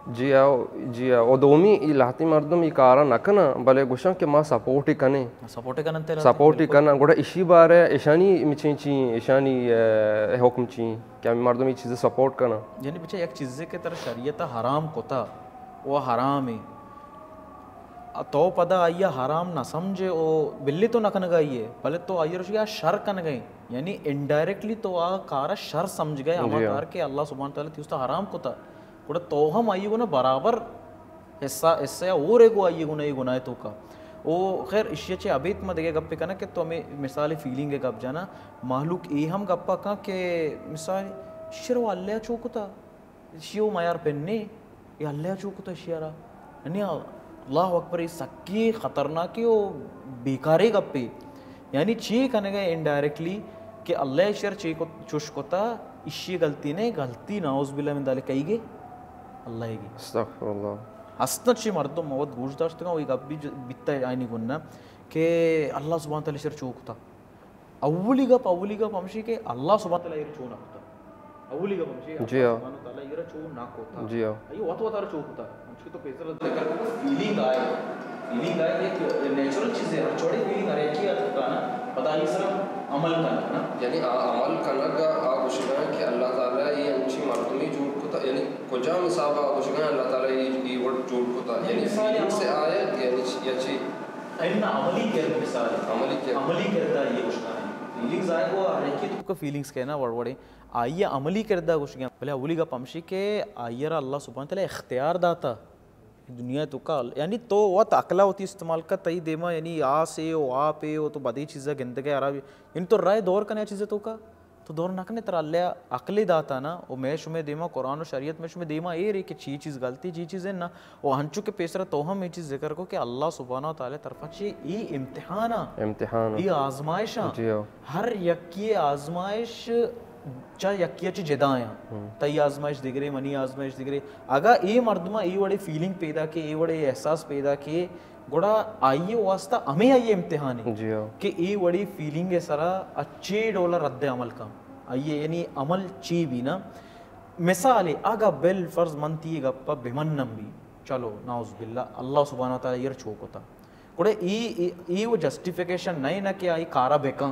جی ہو، جی ہو۔ و دومی ای لہتی مردم ای کارا نہ کناں، بلے گوشاں کہ ما سپورٹ کنیں۔ سپورٹ کنن تیرا سپورٹ کناں، گڑا اشی بارے اشانی مچیں چی، اشانی، اے، حکم چی کہ ہمیں مردم ای چیز سپورٹ کناں۔ یعنی بچہ یک چیزے کہ ترا شریعت حرام کتا، وہ حرام ہے۔ تو پدا آئی ءَ حرام نہ سمجھے، او بلے تو نہ کنگا ئے، بلے تو آئی ءَ را گوشگے آ شر کنگا ایں، یعنی انڈائریکٹلی تو آ کار ءَ شر سمجھگا ئے، ہما جی ہاں۔ کار کہ اللہ سبحانہ تعالیٰ تئی واسطہ حرام کتا، گڑا تو ہم آئی ءِ گونا برابر حصہ، حصہ ءَ ہور ئے گو آئی ءِ گونا اے گناہ ءِ توکا۔ او خیر، اشی ءَ چہ ابید ما دگہ گپے کناں کہ تو ہمے مثال فیلنگ ءِ گپ جناں، مہلوک اے ہم گپا کن کہ مثال شر و اللہ چو کتا، ایشی ءَ میار پن نے، اے اللہ ءَ چو کتا ایشی ءَ را؟ یعنی اللہ اکبر، اے سکی خطرناکے و بیکارے گپے۔ یعنی چی کنگا انڈائریکٹلی کہ اللہ ءَ ایشی ءَ را چی کت، چوش کتا، ایشی غلطی نے، غلطی نعوذ باللہ من ذالک کئی گے؟ اللہ گے۔ استغفر اللہ۔ ہستن چی مردم موت گوش داشتگاں، وہی گپ بھی ج-، بیتا آئینی گننا کہ اللہ سبحانہ تعالیٰ ایشی ءَ را چو کتا۔ اولی گپ، اولی گپ ہمشی کہ اللہ سبحانہ تعالیٰ ایر چو نہ کتا۔ اولی گپ ہمشی، جی اللہ ہاں۔ سبحانہ تعالیٰ ایر چو نہ کتا۔ جی ہاں۔ اے وت وت ار چو کتا۔ ہمشی تو پیسر ذکر کو فیلنگ آئے۔ فیلنگ آئے کہ نیچرل چیزیں، ہر چوڑے فیلنگ ہر یکی آتا نا، پدا ای سر عمل کرنا نا۔ یعنی آ عمل کنگ آ گوشگا کہ اللہ تعالیٰ اے انچی مردمی جوڑ کتا، یعنی کجام حساب آ گوشگا اللہ تعالیٰ اے، اے وڑ جوڑ کتا؟ یعنی مثال فیلنگ سے آئے، یعنی چ-، یا چی؟ اناں عملی کرد مثال۔ عملی کرد۔ عملی کرد ءَ اے گوشگ ءَ ایں۔ فیلنگز آئے گو ہر یکے توکا فیلنگز کہنا وڑ وڑیں۔ آئی ءَ عملی کرد ءَ گوشگ ءَ۔ بلے اولی گپ ہمشی کہ آئی ءَ را اللہ سبحانہ تعالیٰ اختیار داتا۔ دنیا توکا، یعنی تو وت عقل ءَ وتی استعمال کن، تئی دیما یعنی آس اے و آپ اے و تو بدی چیزا گندگ ءَ ہرابی۔ یعنی تو رائے دور کنے چیز توکا۔ تو دور نہ کنے، ترا اللہ عقلے داتا نا، و مئے شمئے دیما قرآن و شریعت مئے شمئے دیما ایرے کہ چی چیز غلطی، چی چیز ہے نا۔ و ہنچو کہ پیسرا تو ہم اے چیز ذکر کو کہ اللہ سبحانہ و تعالیٰ طرفا چی اے امتحان آ، امتحان آ۔ اے آزمائش آ۔ جی ہاں۔ ہر یکی آزمائش چا یکی چی جدا ہیں۔ ہم۔ تئی آزمائش دگرے، منی آزمائش دگرے۔ اگا اے مردمہ اے وڑے فیلنگ پیدا کے، اے وڑے احساس پیدا کے، گڑا آئی ءِ واسطہ ہمے آئی ءِ امتحان ہے جی ہاں۔ کہ اے وڑی فیلنگ ءِ سرا اچے ڈول ءَ رد عمل کن۔ آئی ءِ یعنی عمل چی بی نا۔ مثال اگا بالفرض من تی گپ ءَ بمنم بی، چلو نعوذ باللہ اللہ سبحانہ و تعالیٰ ایر چو کتا۔ گڑا ای، ای، ای وہ جسٹیفیکیشن نہیں نا کہ آئی کارا بکن۔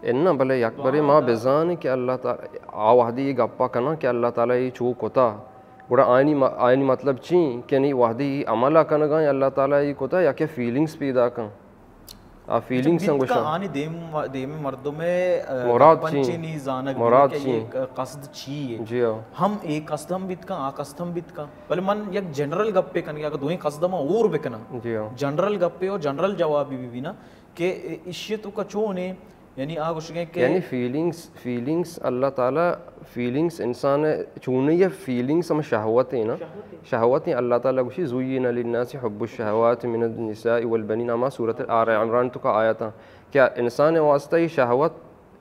اناں، بلے یک برے ما بزانیں کہ اللہ تعالیٰ، آ وہدی اے گپا کناں کہ اللہ تعالیٰ اے چو کتا، گڑا آئینی م-، آئینی مطلب چی؟ کہ نی وہدی اے عمل ءَ کنگا ایں، اللہ تعالیٰ اے کتا، یا کہ فیلنگز پیدا کن۔ آ فیلنگز ہم گوشاں۔ آنی دیم، دیم مردم ءِ، آ، مراد گپاں چی؟ چی نی زانگ مراد کہ چی؟ اے قصد چی ہے؟ جی ہاں۔ ہم اے قصد ہم بیت کن، آ قصد ہم بیت کن۔ بلے من یک جنرل گپے کنگا، اگر دوئیں قصد ما اور بکناں۔ جی ہاں۔ جنرل گپے اور جنرل جوابی بھی، بھی نا کہ اشی توکا چون ہے، یعنی آ گوشگیں کہ یعنی فیلنگز، فیلنگز اللہ تعالیٰ، فیلنگز انسان چونی ہے، فیلنگز ہم شہوت ہیں نا۔ شہوت ہیں۔ شہوت ہیں، اللہ تعالیٰ گوشی، "زُيِّنَ لِلنَّاسِ حُبُّ الشَّهَوَاتِ مِنَ النِّسَاءِ وَالْبَنِينَ"، ہما سورۃ آل عمران توکا آیتاں۔ کیا انسان واسطہ یہ شہوت،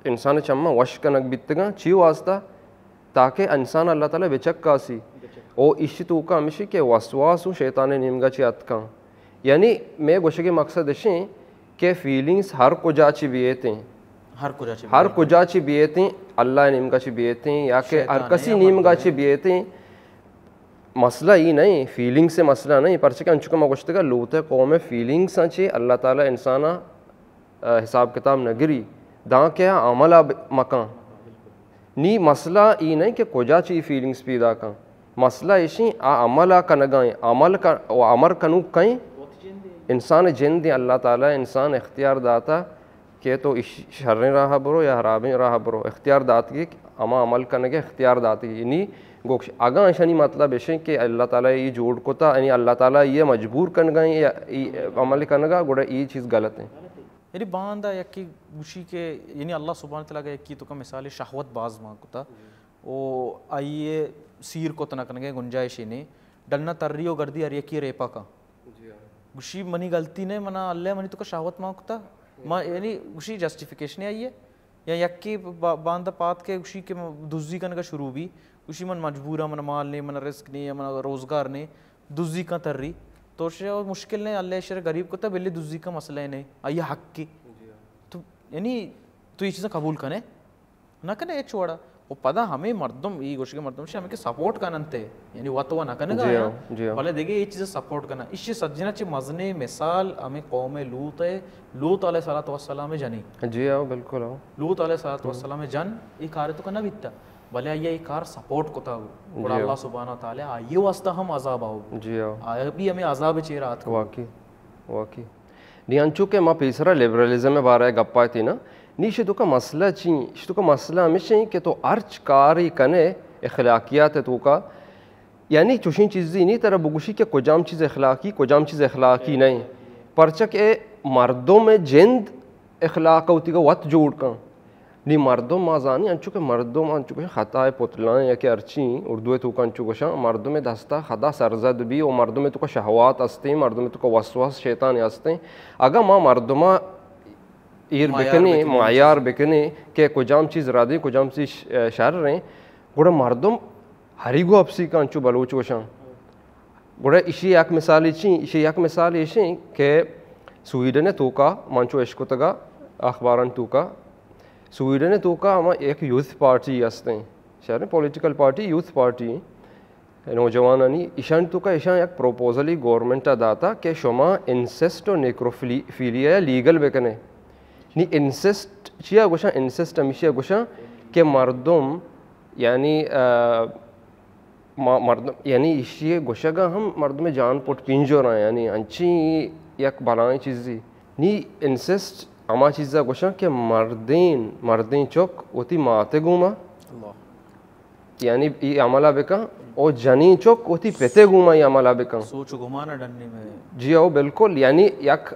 انسان چماں وش کنگ بیتگاں، چی واسطہ؟ تاکہ انسان اللہ تعالیٰ بچکاسی۔ او ایشی توکا ہمشی کہ وسواس و شیطان نیمگا چی اتکاں۔ یعنی مئے گوشگے مقصد اشیں کہ فیلنگز ہر کجا چی بیتیں۔ ہر کجا چی ہر بیتیں۔ کجا چی بیتیں، اللہ نیمگا چی بیتیں، یا کہ ہر کسی نیمگا چی بیتیں۔ مسئلہ ای نہیں، فیلنگز سے مسئلہ نہیں، پرچہ کہ انچو کہ ما گوشتگا لوط قوم فیلنگز آں چی اللہ تعالیٰ انسانا آ، حساب کتاب نہ گری، داں کہ آ عمل ءَ ب-، مکن۔ نی مسئلہ ای نہیں کہ کجا چی فیلنگز پیدا کن۔ مسئلہ ایشی آ عمل ءَ کنگا ایں، عمل ک-، و امر کنوک کئیں؟ انسان جند ایں، اللہ تعالیٰ انسان اختیار داتا کہ تو اش-، شریں راہ برو یا حرابیں راہ برو، اختیار داتگی، ہما عمل کنگے اختیار داتگی۔ نی گوش-، اگاں اشانی مطلب اشیں کہ اللہ تعالیٰ یہ جوڑ کتا، یعنی اللہ تعالیٰ یہ مجبور کنگا ایں، یا ای عمل کنگا، گڑا ای چیز غلط ہیں۔ یعنی باندا یکی گوشی کہ یعنی اللہ سبحانہ تعالیٰ کہ یکی توکا مثال شہوت باز مان کتا، او آئی سیر کت نہ کنگے گنجائش نے، ڈنا تری و گردی ہر یکی ریپا کا۔ گوشی منی غلطی نے، منا اللہ منی توکا شہوت مان کتا۔ ما یعنی گوشی جسٹیفیکیشن آئی ہے۔ یا یکی با-، باندا پات کے گوشی کہ م-، دزی کنگا شروع بی، گوشی من مجبور ہاں، من مال نے، من رزق نے، من روزگار نے، دزی کن تری۔ تو شے مشکل نے، اللہ شر غریب کتا، بلے دزی کن مسئلہ نے، آئی حق کی۔ تو یعنی تو یہ چیزیں قبول کنے؟ نہ کنے ہچ وڑا۔ و پدا ہمیں مردم، یہ گوشگے مردم شے ہمیں کہ سپورٹ کننتے، یعنی وت و نہ کنگا جی آیا، ہاں، جی ہاں۔ بلے دیگه یہ چیز سپورٹ کنا۔ اسی سجنا چے مزنے مثال ہمیں قوم لوط ہے، لوط علیہ الصلوۃ والسلام جنی۔ جی ہاں، بالکل ہاں۔ لوط علیہ الصلوۃ والسلام جن، یہ کار تو کنا بیتا۔ بلے آئی ءَ اے کار سپورٹ کتا گو۔ گڑا جی ہاں۔ اللہ سبحانہ و تعالیٰ آئی ءِ واسطہ ہم عذاب آؤ۔ جی ہاں۔ آئی بھی ہمیں عذاب چیر آتک۔ واقعی۔ واقعی۔ نی انچو کہ ما پیسرا لبرلزم ءِ بارہ ءَ گپ ءَ اتیں نا، نی ایشی توکا مسئلہ چی؟ ایشی توکا مسئلہ ہمیش ایں کہ تو ہرچ کارے کنے اخلاقیات ءِ توکا، یعنی چوشیں چیزے نی ترا بگوشی کہ کجام چیز اخلاقی، کجام چیز اخلاقی نہ ایں۔ پرچا کہ مردم ءِ جند اخلاق ءَ وتیگا وت جوڑ کن۔ نی مردم ما زانی انچو کہ مردم انچو کہ خطا ءِ پتلائیں یا کہ ہرچی اردو ءِ توکا انچو گوشاں، مردم ءِ دستا خدا سرزد بی و مردم ءِ توکا شہوات استیں، مردم ءِ توکا وسواس شیطان استیں۔ اگاں ما مردما ایر بکنیں، معیار بکنیں کہ کجام چیز ردیں، کجام چیز ش-، شر ایں، گڑا مردم ہریگو اپسی کن، انچو بلوچ گوشاں۔ گڑا ایشی یک مثالے چی؟ ایشی یک مثال ایشیں کہ سویڈن ءِ توکا من چو اشکتگا اخباران توکا، سویڈن ءِ توکا ہما یک یوتھ پارٹی ہستیں، شہریں پولیٹیکل پارٹی، یوتھ پارٹی نوجوانانی، ایشان توکا ایشان یک پروپوزلی گورنمنٹ ءَ داتا کہ شما انسسٹ و نیکروفیلیا لیگل بکنے۔ نی انسسٹ چیا گوشاں؟ انسسٹ ہمیشی گوشاں کہ مردم یعنی، آ، ما-، مردم، یعنی ایشی گوشگا ہم مردم جان پٹ پنجوراں، یعنی انچی یک بلائیں چیزی۔ نی انسسٹ ہما چیزا گوشاں کہ مردین، مردین چک وتی ماتے گوما، یعنی ای عملہ بکن، او جنین چک وتی پتے گوما ای عملہ بکن۔ سوچ و گمان ڈنی میں۔ جی او بالکل، یعنی یک،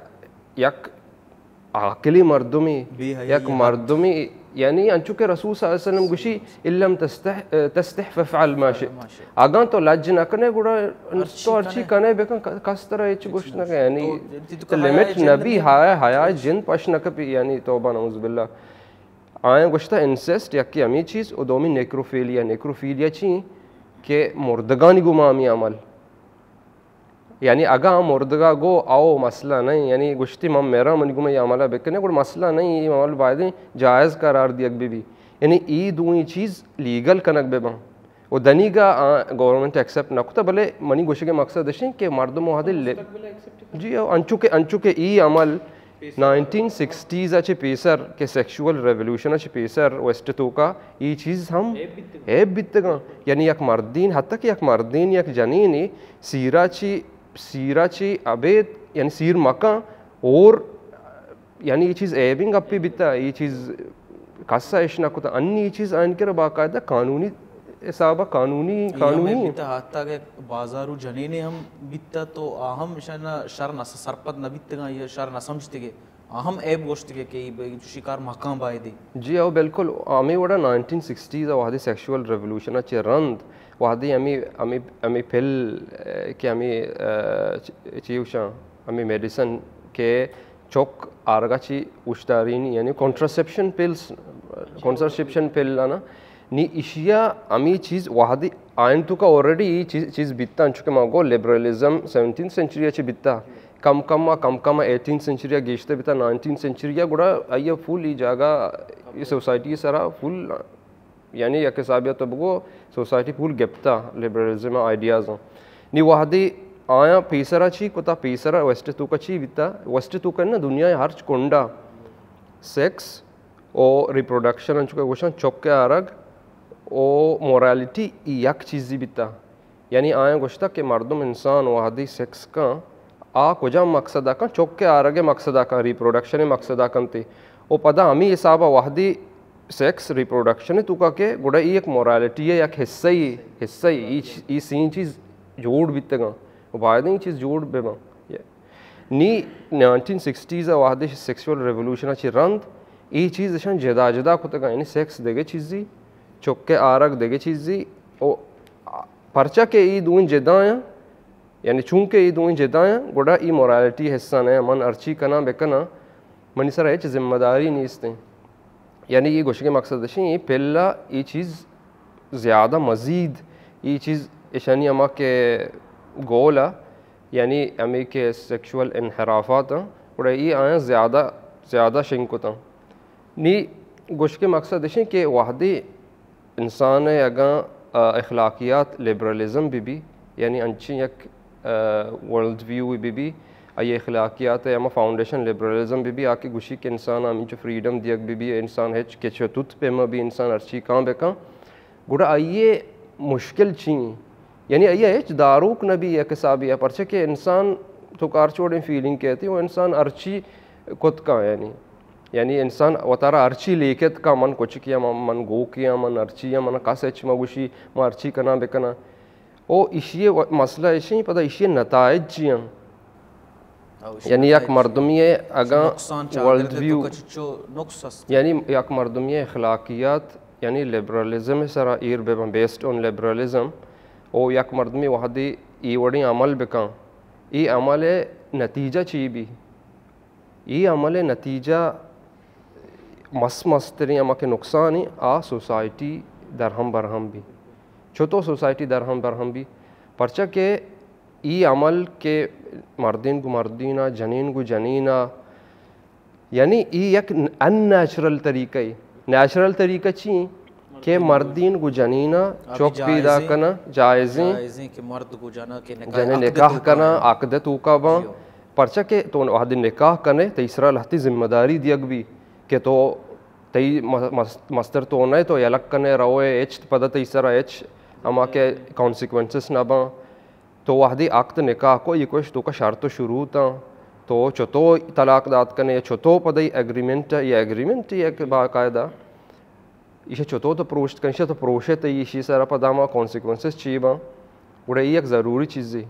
یک عاقلی مردمی، یک مردمی، یعنی انچو کہ رسول صلی اللہ علیہ وسلم گوشی، "ان لم تستح-، تستح فافعل ما شئت۔" اگاں تو لج نہ کنے، گڑا تو ہرچی کنے بکن، ک-، کس ترا ہچ گوشت نہ کنے، یعنی تو لمٹ نہ بی، حیا، حیا جند پش نہ کپی، یعنی توبہ نعوذ باللہ۔ آیاں گوشتہ انسسٹ، یکی ہمے چیز، و دومی نیکروفیلیا۔ نیکروفیلیا چی؟ کہ مردگانی گوما ہمے عمل۔ یعنی اگاں آ مردگا گو او مسئلہ نہ ایں، یعنی گوشتی من مراں منی گوما اے عملہ بکنے، گڑا مسئلہ نہ ایں، اے عمل بایدیں جائز قرار دیگ بہ بی۔ یعنی ای دوئیں چیز لیگل کنگ بہ باں۔ و دنیگا آ گورنمنٹ ایکسپٹ نہ کتا، بلے منی گوشگ مقصد اش ایں کہ مردم وہدے لے-، جی او انچو کہ، انچو کہ ای عمل نائنٹین سکسٹیز ءَ چہ پیسر کہ سیکشوئل ریولوشن ءَ چہ پیسر ویسٹ توکا ای چیز ہم عیب بیتگاں۔ یعنی یک مردین، حتی کہ یک مردین، یک جنینے سیرا چی، سیرا چی ابید، یعنی سیر مکن اور یعنی ای چیز عیبیں گپے بیتا، ای چیز کس ءَ اش نہ کتا۔ انی ای چیز آئین کرا باقاعدہ قانونی حساب ءَ قانونی، قانونی بیتا۔ حتی کہ بازارو جنینے ہم بیتا تو آ ہم اشانا شر نہ س-، سرپد نہ بیتگاں یا شر نہ سمجھتگے۔ آ ہم عیب گوشتگے کہ ای ب-، چوشی کار مکان بایدے۔ جی او بالکل۔ ہمے وڑا نائنٹین سکسٹیز ءَ وہدے سیکشوئل ریولوشن ءَ چہ رند وہدے ہمے، ہمے، ہمے پل، اے، کہ ہمے، اے، چ-، چی گوشاں، ہمے میڈیسن کہ چک آرگا چی اوشتارینی، یعنی کنٹراسپشن پلز، کنٹراسپشن پل آنا، نی ایشیا ہمے چیز وہدی آئین توکا آلریڈی ای چیز، چیز بیتا، انچو کہ ما گو لبرلزم سیونٹینتھ سینچری چی بیتا، کم کم آ، کم کم آ ایٹینتھ سینچری گیشتر بیتا، نائنٹینتھ سینچری گڑا آئی فل ای جاگہ ای سوسائٹی سرا فل یعنی یک حسابیا تو بگو سوسائٹی پول گپتا لبرلزم آئیڈیاز۔ نی وہدی آیاں پیسرا چی کتا، پیسرا ویسٹ توکا چی بیتا، ویسٹ توکا نہ دنیا ہرچ کنڈا سیکس و ریپروڈکشن انچو کہ گوشن چک آرگ و مورالیٹی ای یک چیزی بیتا۔ یعنی آیاں گوشتگ کہ مردم انسان وہدی سیکس کن، آ کجام مقصد ء کن؟ چک ء آرگ ء مقصد ء کن، ریپروڈکشن ء مقصد ء کنت۔ و پدا ہمے حساب ء وہدی سیکس ریپروڈکشن ء توکا کہ گڑا ای یک مورالیٹی ء یک حصہ ای، حصہ ای، ای چ-، ای سین چیز جوڑ بیتگاں و باید ای چیز جوڑ بہ باں۔ نی نائنٹین سکسٹیز ء وہدی سیکسول ریولوشن ء چہ رند ای چیز اشاں جدا جدا کتگاں، یعنی سیکس دگہ چیزی، چک ء آرگ دگہ چیزی، و پرچا کہ ای دوئیں جدا یاں، یعنی چونکہ ای دوئیں جدا یاں، گڑا ای مورالیٹی حصہ نہ یاں۔ من ہرچی کناں بکناں، منی سرا ہچ ذمہ داری نیست ایں۔ یعنی ای گوشگ ء مقصد اش ایں، ای پہلا ای چیز زیادہ مزید، ای چیز اشانی ہما کہ گول ء، یعنی ہمے کہ سیکشوئل انحرافات آں، گڑا ای آیاں زیادہ، زیادہ شنگ کتاں۔ نی گوشگ ء مقصد اش ایں کہ وہدے انسان ء اگاں، آ، اخلاقیات لبرلزم بہ بی، یعنی انچیں یک، آ، ورلڈ ویو بہ بی، آئی اخلاقیات ء ہما فاؤنڈیشن لبرلزم بہ بی، آ کہ گوشی کہ انسان ء ہمینچو فریڈم دیگ بہ بی، انسان ہچ کچ ء توت پہ مہ بی، انسان ہرچی کاں بہ کاں، گڑا آئی ء مشکل چی ایں؟ یعنی آئی ء ہچ داروک نہ بی یک حسابے ء، پرچہ کہ انسان تو کار چوڑیں فیلنگ کہتی، وہ انسان ہرچی کت کا، یعنی یعنی انسان وتارا ہرچی لیکت کا، من کچکی ہم، من گوکی ہم، من ہرچی ہم، من کس ہچ مگوشی، من ہرچی کنا بکنا۔ او ایشی مسئلہ ایشی، پدا ایشی نتائج چی ہیں؟ یعنی یک مردمی اگاں ورلڈ ویو، یعنی یک مردمی اخلاقیات، یعنی لبرلزم سرا ایر ببن، بیسڈ آن لبرلزم، او یک مردمی وہدی ای وڑیں عمل بکن، ای عمل نتیجہ چی بی؟ ای عمل نتیجہ مس مستریں ہما کہ نقصانی آ سوسائٹی درہم برہم بی۔ چطور سوسائٹی درہم برہم بی؟ پرچہ کہ ای عمل کہ مردین گو مردینا، جنین گو جنینا، یعنی ای یک ان نیچرل طریقہ ای۔ نیچرل طریقہ چی؟ کہ مردین گو جنینا چک پیدا کنا جائزیں، جائزیں کہ مرد گو جنا کہ نکاح جنین عقد نکاح توکا کنا، ہیں۔ عقد توکا باں۔ جیو۔ پرچہ کہ تو وہدی نکاح کنے، تئی سرا لہتی ذمہ داری دیگ بی کہ تو تئی م-، مس-، مستر تو نئے، تو یلک کنے روئے، ہچ پدا تئی سرا ہچ ہما کہ کانسیکوئنسز نہ باں۔ تو وہدی عقد نکاح کو، یہ کوش تو کا شرط و شروط ہیں، تو چطو طلاق دات کنے، یا چطو پدا یہ ایگریمنٹ ہے، یہ ایگریمنٹ ہے کہ باقاعدہ ایشی چطو تو پروشت کن، ایشی تو پروشت، ایشی سرا پدا ہما کانسیکوئنسز چی باں؟ گڑا یہ یک ضروری چیزی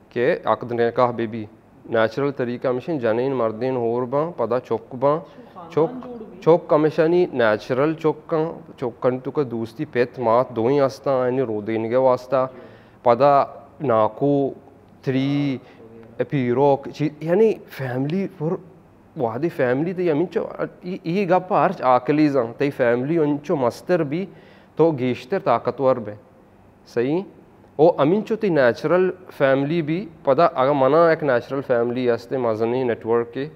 کہ عقد نکاح بہ بی۔ نیچرل طریقہ ہمیشیں جنین مردین ہور باں، پدا چک باں۔ چک، چک ہمیشانی نیچرل چک کن، چک کن تو کہ دوستی پت مات دوئیں ہستاں، یعنی رودینگے واسطہ۔ پدا ناکو، تری، پیروک، چی-، یعنی فیملی پر وہدی فیملی تئی ہمینچو، ای، ای گپ ہرچ عاقلی زان، تئی فیملی انچو مستر بی، تو گیشتر طاقتور بے۔ صحیح؟ او ہمینچو تئی نیچرل فیملی بی، پدا اگاں منا یک نیچرل فیملی ہستے، مزنی نیٹ ورک کے،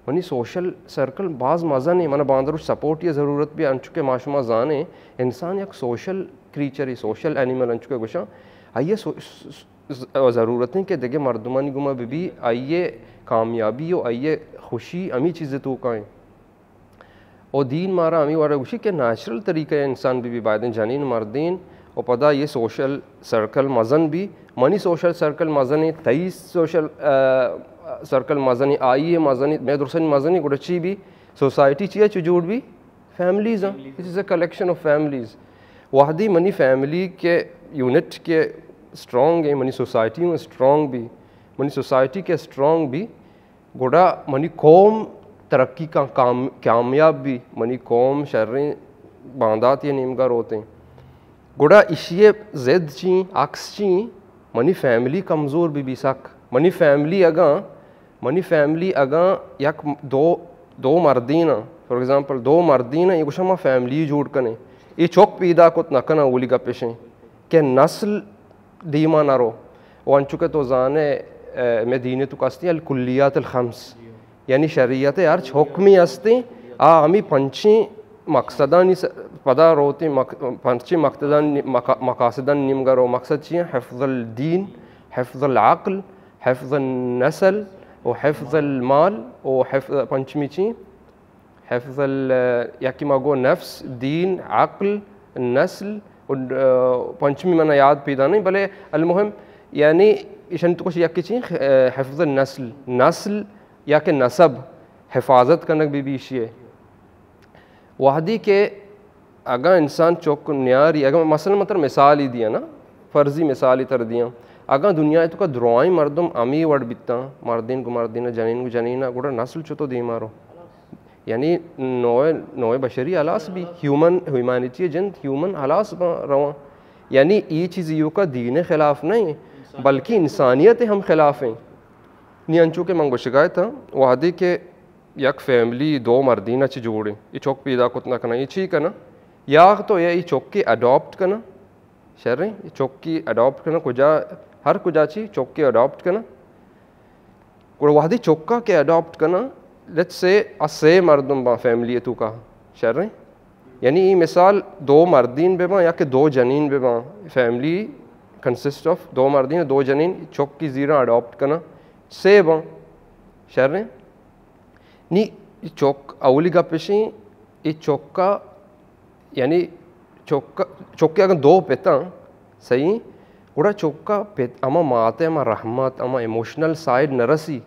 منی سوشل سرکل باز مزنی، منا باندروش سپورٹ یہ ضرورت بی، انچو کہ ما شما زانیں، انسان یک سوشل کریچر، سوشل اینیمل انچو کہ گوشاں، آئیے سو-، ز-، ضرورت ہیں کہ دگہ مردمانی گما بہ بی، آئی ء کامیابی و آئی ء خوشی ہمی چیز توکا ہیں۔ و دین مارا ہمی وڑا گوشی کہ نیچرل طریقہ انسان بہ بی، بایدیں جنین مردین و پدا یہ سوشل سرکل مزن بی۔ منی سوشل سرکل مزن ہیں، تئی سوشل، آ، سرکل مزن ہیں، آئی ء مزن ہیں، میں درسن مزن ہیں، گڑا چی بی؟ سوسائٹی چیا چو جوڑ بی؟ فیملیز ہیں۔ It is a collection of families. وہدی منی فیملی کے یونٹ کے اسٹرانگ ہیں، منی سوسائٹی ہوں اسٹرانگ بی، منی سوسائٹی کے اسٹرانگ بی، گڑا منی قوم ترقی کا کام-، کامیاب بی، منی قوم شریں باندات یہ نیمگا روتے ہیں۔ گڑا اشی ضد چی، عکس چی، منی فیملی کمزور بی بی سک۔ منی فیملی اگاں منی فیملی اگاں یک دو، دو مردین آں، فار ایگزامپل، دو مردین آں، یہ گوشاں ما فیملی جوڑ کنیں، یہ چک پیدا کت نہ کناں، اولی گپ اشیں کہ نسل دیما نہ رو۔ و انچو کہ تو زانے، اے، میں دین تو کستی الکلیات الخمس، یعنی شریعت ہرچ حکمی ہستیں، آ ہمی پنچیں مقصدانی س-، پدا روتیں مق-، پنچیں مقصدان، مقا-، مقاصدان نیمگا رو۔ مقصد چی ہیں؟ حفظ الدین، حفظ العقل، حفظ النسل و حفظ المال و حفظ، پنچمی چی؟ حفظ ال-، یکی ما گو نفس، دین، عقل، نسل و، آ، پنچمی منا یاد پیدا نہیں، بلے المہم یعنی ایشن تو کچھ یکی چی؟ حفظ النسل، نسل یا کہ نسب حفاظت کنگ بی بی ایشی ہے۔ وہدی کہ اگاں انسان چک نیاری، اگاں مثلاً من تر مثالی دیاں نا، فرضی مثالی تر دیاں، اگاں دنیا تو کا درائیں مردم امی وڑ بیتاں، مردین گو مردین، جنین گو جنین، گڑا نسل چتو دیما رو؟ یعنی نوع، نوع بشری ہلاس بی، ہیومن، ہیومینٹی جند ہیومن ہلاس با رواں۔ یعنی ای چیز یو کا دین خلاف نہیں، بلکہ انسانیت ہم خلاف ہیں۔ نی انچو کہ من گوشگا اتاں، وہدی کہ یک فیملی دو مردین چی جوڑیں، ای چک پیدا کت نہ کناں، ای چی کناں؟ یا تو یا ای چکی اڈاپٹ کناں، شریں، ای چکی اڈاپٹ کناں، کجا، ہر کجا چی چکی اڈاپٹ کناں۔ گڑا وہدی چکا کہ اڈاپٹ کناں، لیٹس سے آ سے مردم باں فیملی تو کا، شریں۔ یعنی ای مثال دو مردین بہ باں یا کہ دو جنین بہ باں، فیملی کنسسٹ آف دو مردین، دو جنین، چکی زیراں اڈاپٹ کناں، سے باں، شریں۔ نی چک، اولی گپ اشیں، ای چکا، یعنی چک، چکے اگاں دو پتاں، صحیح، گڑا چکا پت ہما مات ء ہما رحمت، ہما ایموشنل سائیڈ نہ رسی۔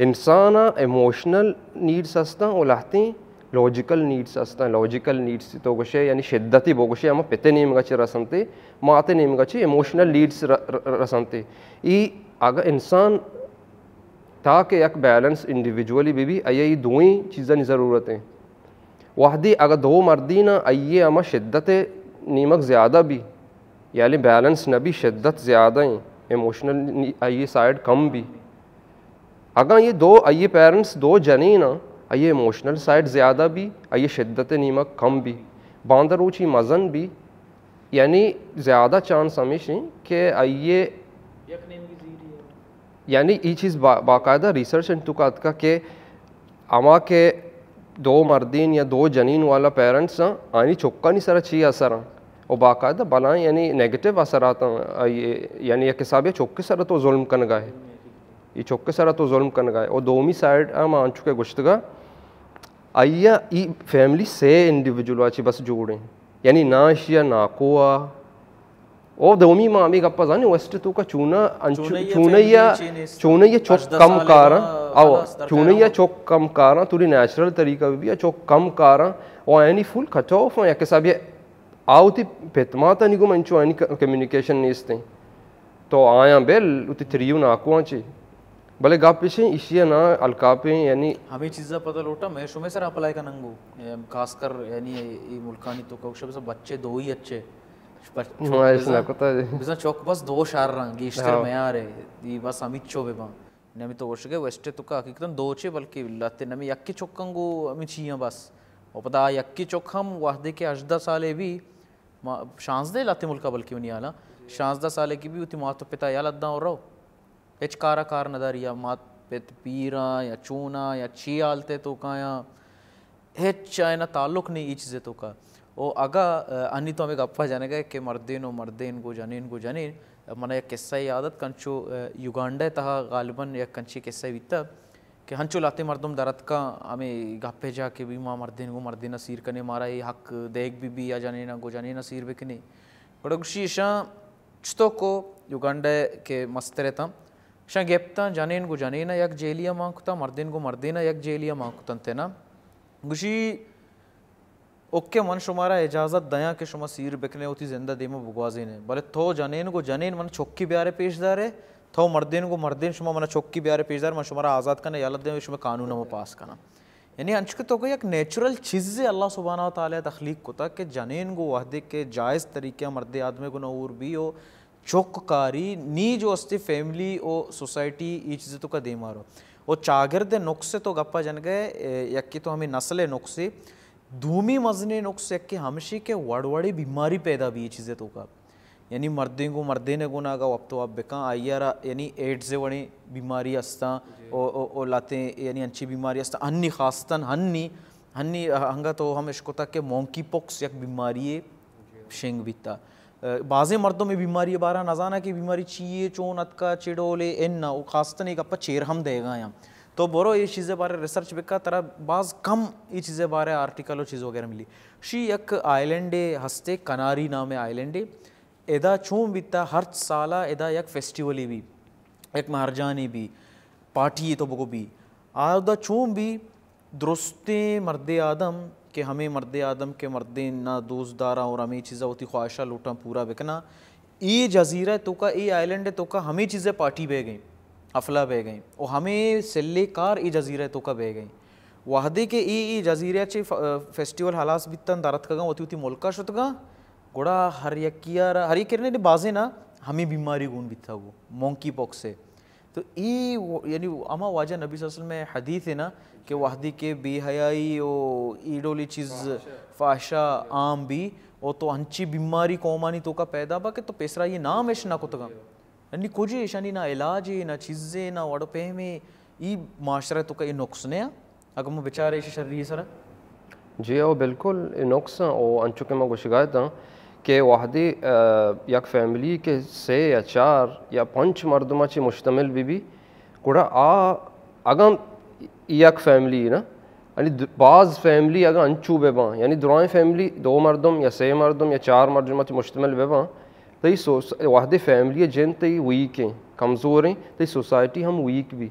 انسان ء ایموشنل نیڈز ہستاں و لہتیں لاجیکل نیڈز ہستاں۔ لاجیکل نیڈز تو گوشے یعنی شدتی بو گوشے ہما پت ء نیمگا چہ رسنتے، مات ء نیمگا چہ ایموشنل نیڈز ر-، ر-، رسنتے۔ ای اگہ انسان تاکہ یک بیلنس انڈیویجولی بہ بی، آئی ء ای دوئیں چیزانی ضرورت ہیں۔ وہدے اگہ دو مردین آئی ء ہما شدت ء نیمگ زیادہ بی، یعنی بیلنس نہ بی، شدت زیادہ ہیں، ایموشنل آئی ء سائیڈ کم بی۔ اگاں یہ دو، آئی ء پیرنٹس دو جنین آں، آئی ء ایموشنل سائیڈ زیادہ بی، آئی ء شدت ء نیمگ کم بی، باندا روچی مزن بی، یعنی زیادہ چانس ہمیش ہیں کہ آئی ء یعنی ای چیز با-، باقاعدہ ریسرچ انت تو کا اتکا کہ ہما کہ دو مردین یا دو جنین والا پیرنٹس ہیں، آنی چکانی سرا چی اثر ہیں؟ و باقاعدہ بلائیں یعنی نیگیٹو اثرات ہیں، آئی، یعنی یک حسابے چک سرا تو ظلم کنگا ہے، یہ چک سرا تو ظلم کنگا ہے۔ و دومی سائیڈ ہم آنچو کہ گشتگا، آئی ای فیملی سے انڈیویجول چی بس جوڑیں، یعنی نہ اشیا ناکو آ، او دومی ما ہمے گپا زانیں، ویسٹ توکا چونا انچو، چونئی ء چونئی ء، فیملی چے نیست؟ چونئی ء چک ہژدہ کم سالے کاراں۔ ما او خلاص درکار چونئی ء ہوں۔ چک کم کاراں، توری نیچرل طریقہ بہ بی، چک کم کاراں۔ او آیانی فل کٹ آف ہیں، یک حسابی آ وتی پت ماتانی گوما انچو آیانی ک-، کمیونیکیشن نیست ہیں۔ تو آیاں بل وتی تریو ناکواں چے۔ بلے گپ اش ہیں، ایشی ء نا الکاپیں، یعنی ہمے چیزا پتہ لوٹا، میں شمے سر اپلائی کننگو۔ اے، خاص کر یعنی اے، اے ملکانی توکا گوشا بس بچے دوئی اچے۔ بچ-، ما ایش بزاں، نہ کتا جی۔ بزاں چوک بس دو شہر رنگ، گیشتر ہاں۔ میار ہے، دی بس ہمیچو بہ باں۔ نمی تو گوشگے ویسٹ توکا حقیقتاً دو چے، بلکہ لہتے نمی یکی چکاں گو ہمیں چیاں بس۔ و پدا آ یکی چک ہم وہدے کہ ہژدہ سالے بی، ما، شانزدہ لہتے ملکا بلکہ منی حالاں، شانزدہ سالے کی بی وتی مات و پتا یلہ داں و رو۔ ہچ کارا کار نداری، یا مات پت پیراں یا چوناں یا چی حالتے توکایاں، ہچ آئینا تعلق نہیں ای چیزے توکا۔ او اگا، انی تو ہمیں گپا جنگا کہ مردین و مردین گو جنین گو جنین، منا یک قصہ یاد ات، کنچو، یوگانڈا تہا غالباً یک کنچی قصہ بیتا کہ ہنچو لہتے مردم در اتکاں ہمیں گپے جا کہ بی ما مردین گو مردین سیر کنے، مارا اے حق دیگ بی بی یا جنین گو جنین سیر بکنے۔ گڑا گوشی اشاں چتو کو یوگانڈا کہ مستر اتاں، اشاں گپتاں جنین گو جنین یک جیلیا مان کتاں، مردین گو مردین یک جیلیا مان کتاں تینا۔ گوشی اوکے، من شمارا اجازت دیاں کہ شما سیر بکنے وتی زندہ دیما بگوازینے، بلے تو جنین گو جنین من چکی بیارے پیش دارے، تو مردین گو مردین شما منا چکی بیارے پیش دارے، من شمارا آزاد کنے، یلہ دیں، شما قانون ہم پاس کناں۔ یعنی انچکہ تو کہ یک نیچرل چیزے اللہ سبحانہ و تعالی تخلیق کتا کہ جنین گو وہدے کہ جائز طریقے مردے آدمے گو نہ اور بی و چک کاری نی جو استی فیملی و سوسائٹی ای چیز تو کا دیما رو۔ و چاگرد نقص تو گپا جنگے، اے، یکی تو ہمیں نسل نقص، دومی مزنیں نقص یکے ہمشی کہ وڑ وڑیں بیماری پیدا بی اے چیزے توکا۔ یعنی مردین گو مردین گونا اگا وپت وپ بکن، آئی را یعنی ایڈز وڑیں بیماری ہستاں، جی۔ او، او، او لاتیں یعنی انچی بیماری ہستاں، ہنی خاصتاً ہنی، ہنی ہنگا تو ہم اشکتا کہ مونکی پوکس یک بیماری جی۔ شنگ بیتا۔ بازیں مردم اے بیماری بارہ نزاناں کہ بیماری چی اے، چون اتکا، چے ڈولے، اناں، او خاصتاً اے گپا چیر ہم دئیگا یاں۔ تو برو اے چیزے بارے ریسرچ بکا، ترا باز کم اے چیزے بارے آرٹیکل و چیز وغیرہ ملی۔ شی یک آئیلینڈے ہستے، کناری نام آئیلینڈے، ادا چون بیتا، ہر سالا ادا یک فیسٹیولی بی، یک مہرجانی بی، پارٹی تو بگو بی، آ ادا چون بی، درستیں مردے آدم کہ ہمے مردے آدم کہ مردین نا دوست داراں اور ہمے چیزا وتی خواہشا لوٹاں پورا بکناں۔ اے جزیرہ توکا، اے آئیلینڈ توکا ہمے چیزے پارٹی بہ گئیں، حفلہ بہ گئیں، و ہمے سلے کار اے جزیرہ توکا بہ گئیں۔ وہدے کہ اے، اے جزیرہ چے ف-، فیسٹیول ہلاس بیتن، درتکگاں، وتی وتی ملکا شتگاں، گڑا ہر یکیا را، ہر یک کرنے بازیں نا ہمے بیماری گون بیتا گو، مونکی پوکس ہے۔ تو ای و-، یعنی ہما واجہ نبی صلی اللہ علیہ وسلم حدیث ہے نا کہ وہدی کہ بے حیائی و ای ڈولی چیز، فحشہ عام بی، و تو انچی بیماری قومانی توکا پیدا با کہ تو پیسرا یہ نام اش نہ کتگا۔ یعنی کجے ایشانی نہ علاج ہے، نہ چیزے، نہ وڑ پہمے، ای معاشرہ توکا یہ نقص نیا۔ اگاں ما بچارے ایشی شری سرا۔ جی او بالکل، اے نقص آں۔ او انچو کہ ما گوشگا اتاں کہ وہدے، آ، یک فیملی کہ سے یا چار یا پنچ مردماں چہ مشتمل بہ بی، گڑا آ اگاں یک فیملی نا، یعنی د-، باز فیملی اگاں انچو بہ باں، یعنی درائیں فیملی دو مردم یا سے مردم یا چار مردم چہ مشتمل بہ باں، تئی سوس-، وہدے فیملی ءِ جند تئی ویک ایں، کمزور ایں، تئی سوسائٹی ہم ویک بی۔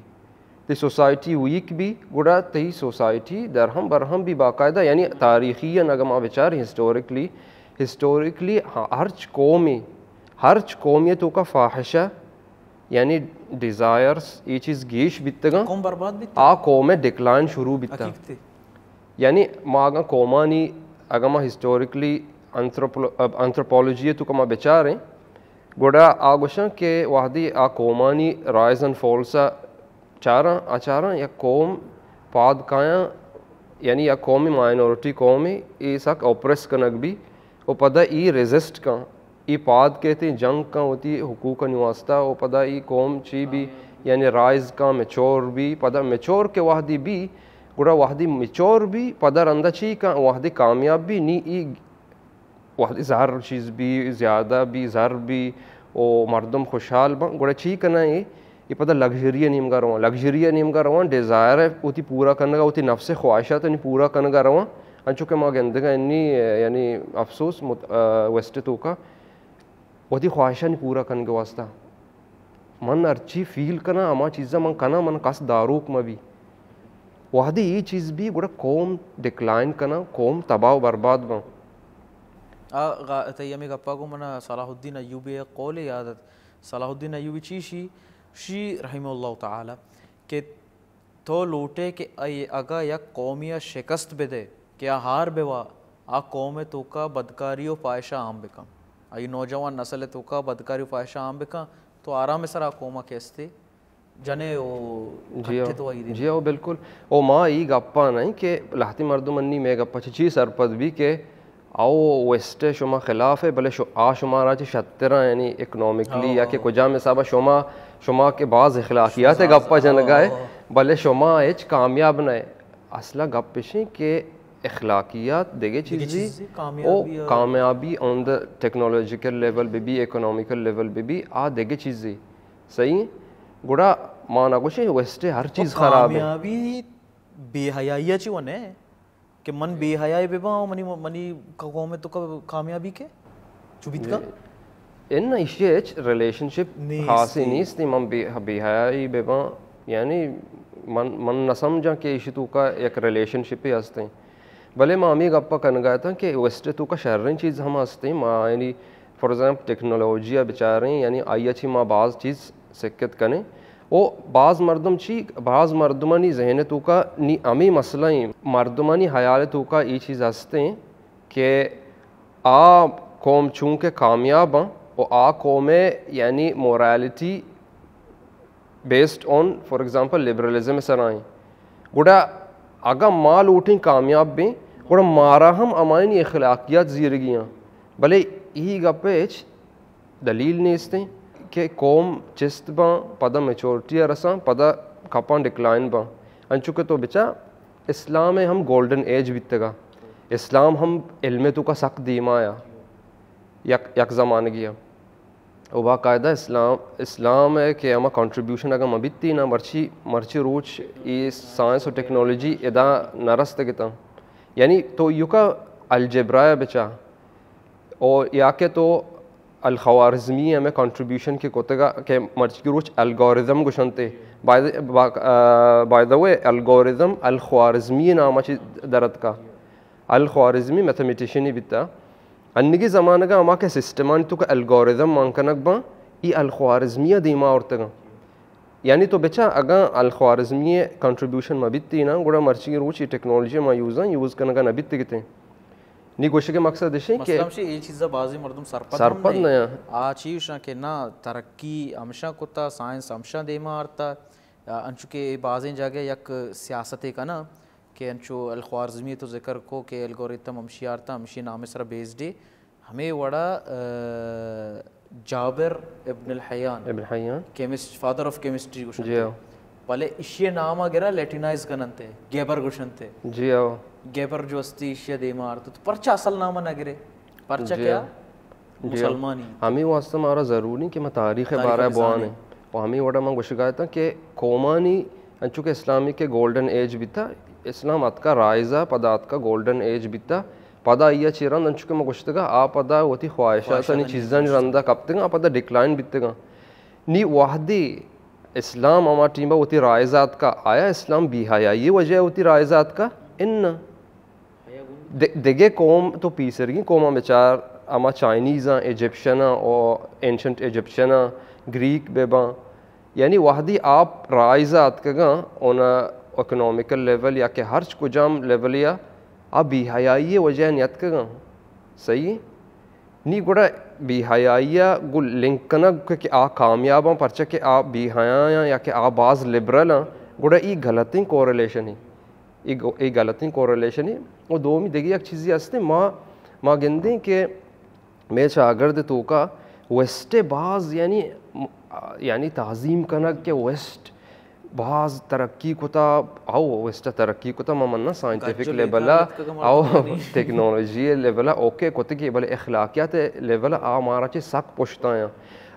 تئی سوسائٹی ویک بی، گڑا تئی سوسائٹی درہم برہم بی باقاعدہ، یعنی تاریخی اگر ما بچاریں ہسٹوریکلی، ہسٹوریکلی ہرچ قومے، ہرچ قومے توکا فاحشہ، یعنی ڈیزائرز، اے چیز گیش بیتگاں، قوم برباد بیت۔ آ قوم ڈکلائن شروع بیتا۔ حقیقت۔ یعنی ما اگاں قومانی، اگاں ما ہسٹوریکلی انتھروپولو-، انتھروپولوجی توکا ما بچاریں، گڑا آ گوشاں کہ وہدی آ قومانی رائز اینڈ فالس ءَ چاراں، آ چاراں یک قوم پاد کایاں، یعنی یک قومی مائنورٹی قومے، اے سک اوپریس کنگ بی، و پدا ای ریزسٹ کن، ای پاد کیت، جنگ کن وتی حقوقانی واسطہ، و پدا ای قوم چی بی، یعنی رائز کن، میچور بی، پدا میچور کہ وہدی بی، گڑا وہدی میچور بی، پدا رندا چی کن، وہدی کامیاب بی، نی ای وہدے زر چیز بی، زیادہ بی، زر بی، و مردم خوشحال بن، گڑا چی کناں اے؟ اے پدا لگژری ءِ نیمگا رواں، لگژری ءِ نیمگا رواں، ڈیزائر ءَ وتی پورا کنگا، وتی نفس ءِ خواہشاتانی پورا کنگا رواں۔ انچو کہ ما گندگا انی، یعنی افسوس مت-، آ، ویسٹ توکا وتی خواہشانی پورا کنگ واسطہ۔ من ہرچی فیل کناں، ہما چیزاں من کناں، من کس داروک مہ بی۔ وہدے اے چیز بی، گڑا قوم ڈکلائن کناں، قوم تباہ و برباد باں۔ آ غا-، تئی ہمے گپا گوں منا صلاح الدین ایوبی ءِ قولے یاد ات۔ صلاح الدین ایوبی چی شی، شی رحمہ اللہ تعالی کہ تو لوٹے کہ اے اگاں یک قومی ءَ شکست بدے کہ آ ہار بوا، آ قوم ءِ توکا بدکاری و فاحشہ عام بکن، آئی نوجوان نسل ءِ توکا بدکاری و فاحشہ عام بکن، تو آرام ءِ سرا قوم ءَ کہ استے جنے و جی ہو، کٹت و ایدے۔ جی ہو، بالکل۔ او ما ای گپا نہیں کہ لہتی مردم انی مے گپا چی چی سرپد بی کہ او ویسٹ ءِ شما خلاف ہے، بلے شو-، آ شمارا چہ شتراں، یعنی اکنامکلی یا کہ ہاں۔ کجام حسابا شما، شما کہ باز اخلاقیات ءِ گپا جنگا ہے، ہاں۔ بلے شما ہچ کامیاب نہ ہے۔ اصلا گپ اشیں کہ اخلاقیات دگہ دگہ چیزے، چیزے، او کامیابی آ۔ کامیابی آن دا ٹیکنالوجیکل لیول بہ بی، اکنامیکل لیول بہ بی، آ دگہ چیزے۔ صحیح؟ گڑا ما نہ گوشیں ویسٹ ءِ ہر چیز خراب ہے۔ کامیابی بے حیائی ءَ چی ونے؟ کہ من بے حیائے بہ باں، منی، منی قوم ءِ توکا کامیابی کے چو بیت کا؟ اناں، ایشی ءَ ہچ ریلیشن شپ نیست۔ خاصی نیست، من بے، بے حیائی بہ باں، یعنی من، من نہ سمجھاں کہ ایشی توکا یک ریلیشن شپے ہستیں۔ بلے ما ہمے گپا کنگا اتاں کہ ویسٹ ءِ توکا شریں چیز ہم ہستیں، ما یعنی فار ایگزامپل ٹیکنالوجی ءَ بچاریں، یعنی آئی ءَ چی ما باز چیز سکت کنیں۔ او باز مردم چی، باز مردمانی ذہن ءِ توکا نی ہمے مسئلہ ایں، مردمانی حیال ءِ توکا اے چیز ہستیں کہ آ قوم چونکہ کامیاب آں و آ قوم ءِ یعنی مورالیٹی based on, for example, liberalism ءِ سرا ایں، گڑا اگاں ما لوٹیں کامیاب بیں، گڑا مارا ہم ہمایانی اخلاقیات زیرگی آں۔ بلے ای گپ ءِ ہچ دلیل نیستیں کہ قوم چست باں، پدا میچورٹی ءَ رساں، پدا کپاں ڈکلائن باں۔ انچو کہ تو بچا، اسلام ءِ ہم گولڈن ایج بیتگا، اسلام ہم علم ءِ توکا سک دیما آیا یک، یک زمانگے آ۔ و باقاعدہ اسلام، اسلام ءِ کہ ہما کنٹریبیوشن اگاں مہ بیتی نا، مرچی، مرچی روچ ای سائنس و ٹیکنالوجی ادا نہ رستگ اتاں۔ یعنی تو ایوکا الجبرا ءَ بچا، او یا کہ تو الخوارزمی ءِ ہمے کنٹریبیوشن کہ کتگا کہ مرچی روچ الگوریزم گوشنتے۔ بائی دا، با-، آ، بائی دا وے، الگوریزم الخوارزمی ءِ نام ءَ چہ درتکا۔ الخوارزمی میتھمیٹیشن بیتا۔ انگی زمانگا ہما کہ سسٹمانی توکا الگوریزم مان کنگ باں، ای الخوارزمی ءَ دیما آورتگاں۔ یعنی تو بچا اگاں الخوارزمی ءِ کنٹریبیوشن مہ بیتی نا، گڑا مرچی روچ ای ٹیکنالوجی ما یوزاں، یوز کنگا نہ بیتگتیں۔ نی گوشگ ءِ مقصد اشیں کہ مسئلہ ہمشی، اے چیزا بازیں مردم سرپد ہم سرپد نہ نہ آں۔ آ چی گوشاں کہ نا، ترقی ہمشاں کتا، سائنس ہمشاں دیما آرتا، انچو کہ اے بازیں جاگہ یک سیاستے کناں کہ انچو الخوارزمی تو ذکر کو کہ الگوریتم ہمشی آرتا، ہمشی نام ءِ سرا بیسڈ اے۔ ہمے وڑا، آ، جابر ابن الحیان، ابن حیان۔ کیمسٹ-، فادر آف کیمسٹری گوشنتے۔ جی ہاں۔ بلے ایشی نام ءَ گرا لیٹینائز کننتے، گیبر گوشنتے۔ جی ہاں۔ گیبر جو استی ایشی دیما آرت، تو پرچا اصل نام ءَ نہ گرے؟ پرچا جی کیا؟ ہاں۔ جی ہاں۔ مسلمانی۔ ہمے واسطہ مارا ضروری کہ ما تاریخ ءِ تاریخ بارہ ءَ بزانیں۔ بوانیں۔ و ہمے وڑا من گوشگا اتاں کہ قومانی، انچو کہ اسلامی کہ گولڈن ایج بیتا، اسلام اتکا رائز ءَ، پدا اتکا گولڈن ایج بیتا، پدا آئی ءَ چہ رند انچو کہ ما گوشتگ ءَ، آ پدا وتی خواہشاتانی خواہشاتانی چیزانی رندا کپتگ اَں، آ پدا ڈکلائن بیتگ اَں۔ نی وہدے اسلام ہما ٹیم ءَ وتی رائز آتکا، آیا اسلام بے حیائی ءِ وجہ ءَ وتی رائز آتکا؟ اناں۔ دگہ قوم، تو پیسرگیں قوماں بچار، ہما چائنیزاں، ایجپشناں، او اینشنٹ ایجپشناں، گریک بہ باں، یعنی وہدی آپ رائز آتکگاں، اونا اکنامیکل لیول یا کہ ہرچ کجام لیول یا آ بے حیائی ءِ وجہ ءَ نیتکگاں۔ صحیح؟ نی گڑا بے حیائی ءَ گوں لنک کنگ کہ، کہ آ کامیاب آں، پرچا کہ آ بے حیایاں یا کہ آ باز لبرل آں، گڑا ای غلطیں کوریلیشن ایں۔ ای گ-، ای غلطیں کوریلیشن ایں۔ و دومی دگہ یک چیزے ہستیں، ما، ما گندیں کہ مئے چاگرد توکا ویسٹ ءَ باز، یعنی، یعنی تعظیم کنگ کہ ویسٹ باز ترقی کتا، او ویسٹ ءَ ترقی کتا، ما مناں سائنٹیفک لیول ءَ، او ٹیکنالوجی لیول ءَ اوکے کتگی، بلے اخلاقیات لیول ءَ آ مارا چہ سک پشتا اَں۔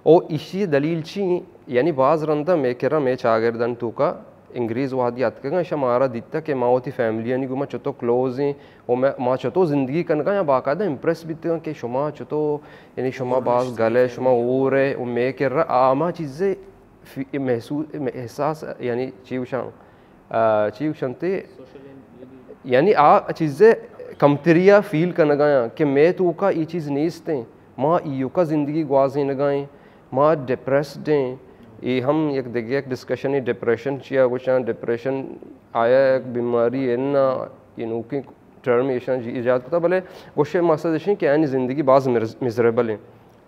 او ایشی دلیل چی ایں؟ یعنی باز رندا مئے کرا، مئے چاگردانی توکا انگریز وہدی اتکگاں، ایشاں مارا دیتا کہ ما وتی فیملیانی گوما چتو کلوز ایں و ما، ما چتو زندگی کنگا، یا باقاعدہ امپریس بیتگاں کہ شما چتو، یعنی شما باز گل ئے، شما ہور ئے، و مئے کرا آ ہما چیزے فی-، محسوس، احساس، یعنی چی گوشاں، آ، چی گوشنتے، یعنی آ چیزے کمتری ءَ فیل کنگا اَں کہ مئے توکا ای چیز نیست ایں، ما ایوکا زندگی گوازینگا ایں، ما ڈپریسڈ ایں۔ ای ہم یک دگہ یک ڈسکشنے، ڈپریشن چیا گوشاں؟ ڈپریشن آیا یک بیماری اِناں، یہ نوکیں ٹرم ایشاں جی ایجاد کتا، بلے گوشے مقصد ایش ایں کہ آیانی زندگی باز مرز-، مزریبل ایں،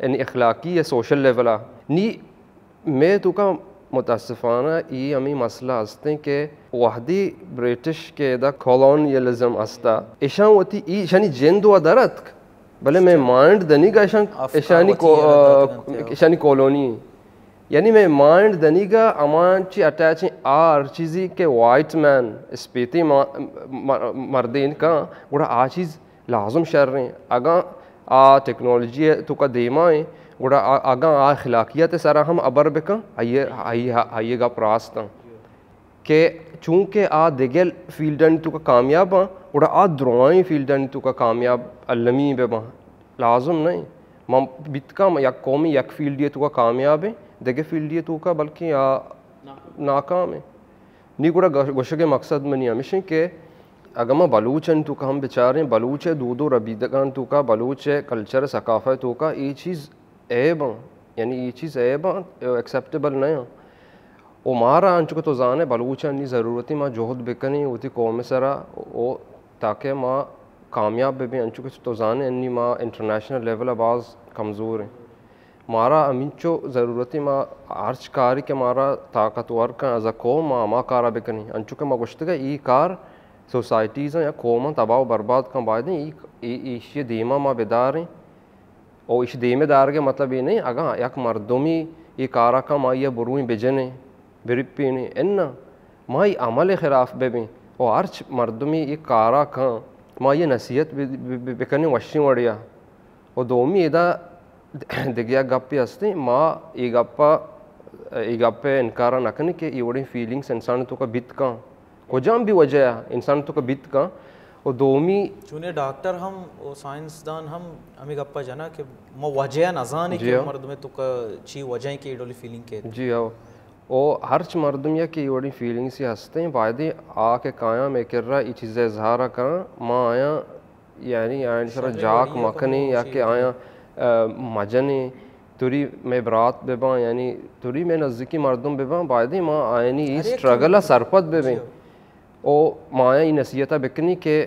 یعنی اخلاقی یا سوشل لیول ءَ۔ نی مئے توکا متاسفانہ ای ہمے مسئلہ ہستیں کہ وہدی برٹش کہ ادا کالونیلزم ہستا، ایشاں وتی ای، ایشانی جند و در اتک، بلے مئے مائنڈ دنیگا ایشاں، ایشانی کو-، ایشانی کالونی ایں۔ یعنی مئے مائنڈ دنیگا ہماں چی اٹیچ ایں، آ ہر چیزے کہ وائٹ مین، اسپیتی ما-، مر-، مردین کاں، گڑا آ چیز لازم شر ایں۔ اگاں آ ٹیکنالوجی ءِ توکا دیما ایں، گڑا آ، اگاں آ اخلاقیات ءِ سرا ہم ہبر بکن، آئی ءِ، آئی ءِ، آئی ءِ گپ راست اَں کہ چونکہ آ دگہ فیلڈانی توکا کامیاب اَں، گڑا آ درائیں فیلڈانی توکا کامیاب المی بہ باں۔ لازم نہ ایں۔ ما بیت کن یک قومے یک فیلڈے توکا کامیاب ایں، دگہ فیلڈے توکا بلکیں آ ناکام ایں۔ نی گڑا گش-، گوشگ ءِ مقصد منی ہمیش ایں کہ اگاں ما بلوچانی توکا ہم بچاریں، بلوچ ءِ دود و ربیدگانی توکا، بلوچ ءِ کلچر ءُ ثقافت ءِ توکا اے چیز عیب اَں، یعنی اے چیز عیب اَں، ایکسپٹیبل نہ اَں۔ و مارا انچو کہ تو زانئے، بلوچانی ضرورت ایں ما جہد بکنیں وتی قوم ءِ سرا، و تاکہ ما کامیاب بہ بیں۔ انچو کہ تو زانئے، انی ما انٹرنیشنل لیول ءَ باز کمزور ایں۔ مارا ہمینچو ضرورت ایں، ما ہرچ کارے کہ مارا طاقتور کن از ا قوم، ما ہما کارا بکنیں۔ انچو کہ ما گوشتگ، ای کار سوسائٹیزاں یا قوماں تباہ و برباد کن، باید ایں ای، ای، ایشی دیما ما بداریں۔ او ایشی دیمے دارگ ءِ مطلب اے نہ ایں، اگاں یک مردمے ای کارا کن، ما آئی ءَ برویں بجنیں، برپینیں، اناں، ما ای عمل ءِ خلاف بہ بیں۔ او ہرچ مردمے ای کارا کن، ما آئی ءَ نصیحت بہ، بہ، بہ، بکنیں وشیں وڑیا۔ و دومی ادا دگہ یک گپے ہستیں، ما اے گپ ءَ، اے گپ ءِ انکار ءَ نہ کنیں کہ اے وڑیں فیلنگز انسان ءِ توکا بیت کن، کجام بھی وجہ ءَ انسان ءِ توکا بیت کن۔ و دومی چونیں ڈاکٹر ہم و سائنسدان ہم ہمے گپ ءَ جناں کہ ما وجہ ءَ نہ زانیں کہ مردم ءِ توکا چی وجہ ایں کہ اے ڈولی فیلنگ کیت۔ جی ہو۔ و ہرچ مردم یا کہ اے وڑیں فیلنگز ہستیں، بایدیں آ کہ کایاں مئے کرا اے چیز ءِ اظہار ءَ کن، ما آیاں یعنی آیانی سرا جاک مکنیں یا کہ آیاں، آ، مجنیں، توری مئے برات بہ باں، یعنی توری مئے نزیکی مردم بہ باں، بایدیں ما آیانی اے اسٹرگل ءَ سرپد بہ بیں۔ او ما آیاں اے نصیحت ءَ بکنیں کہ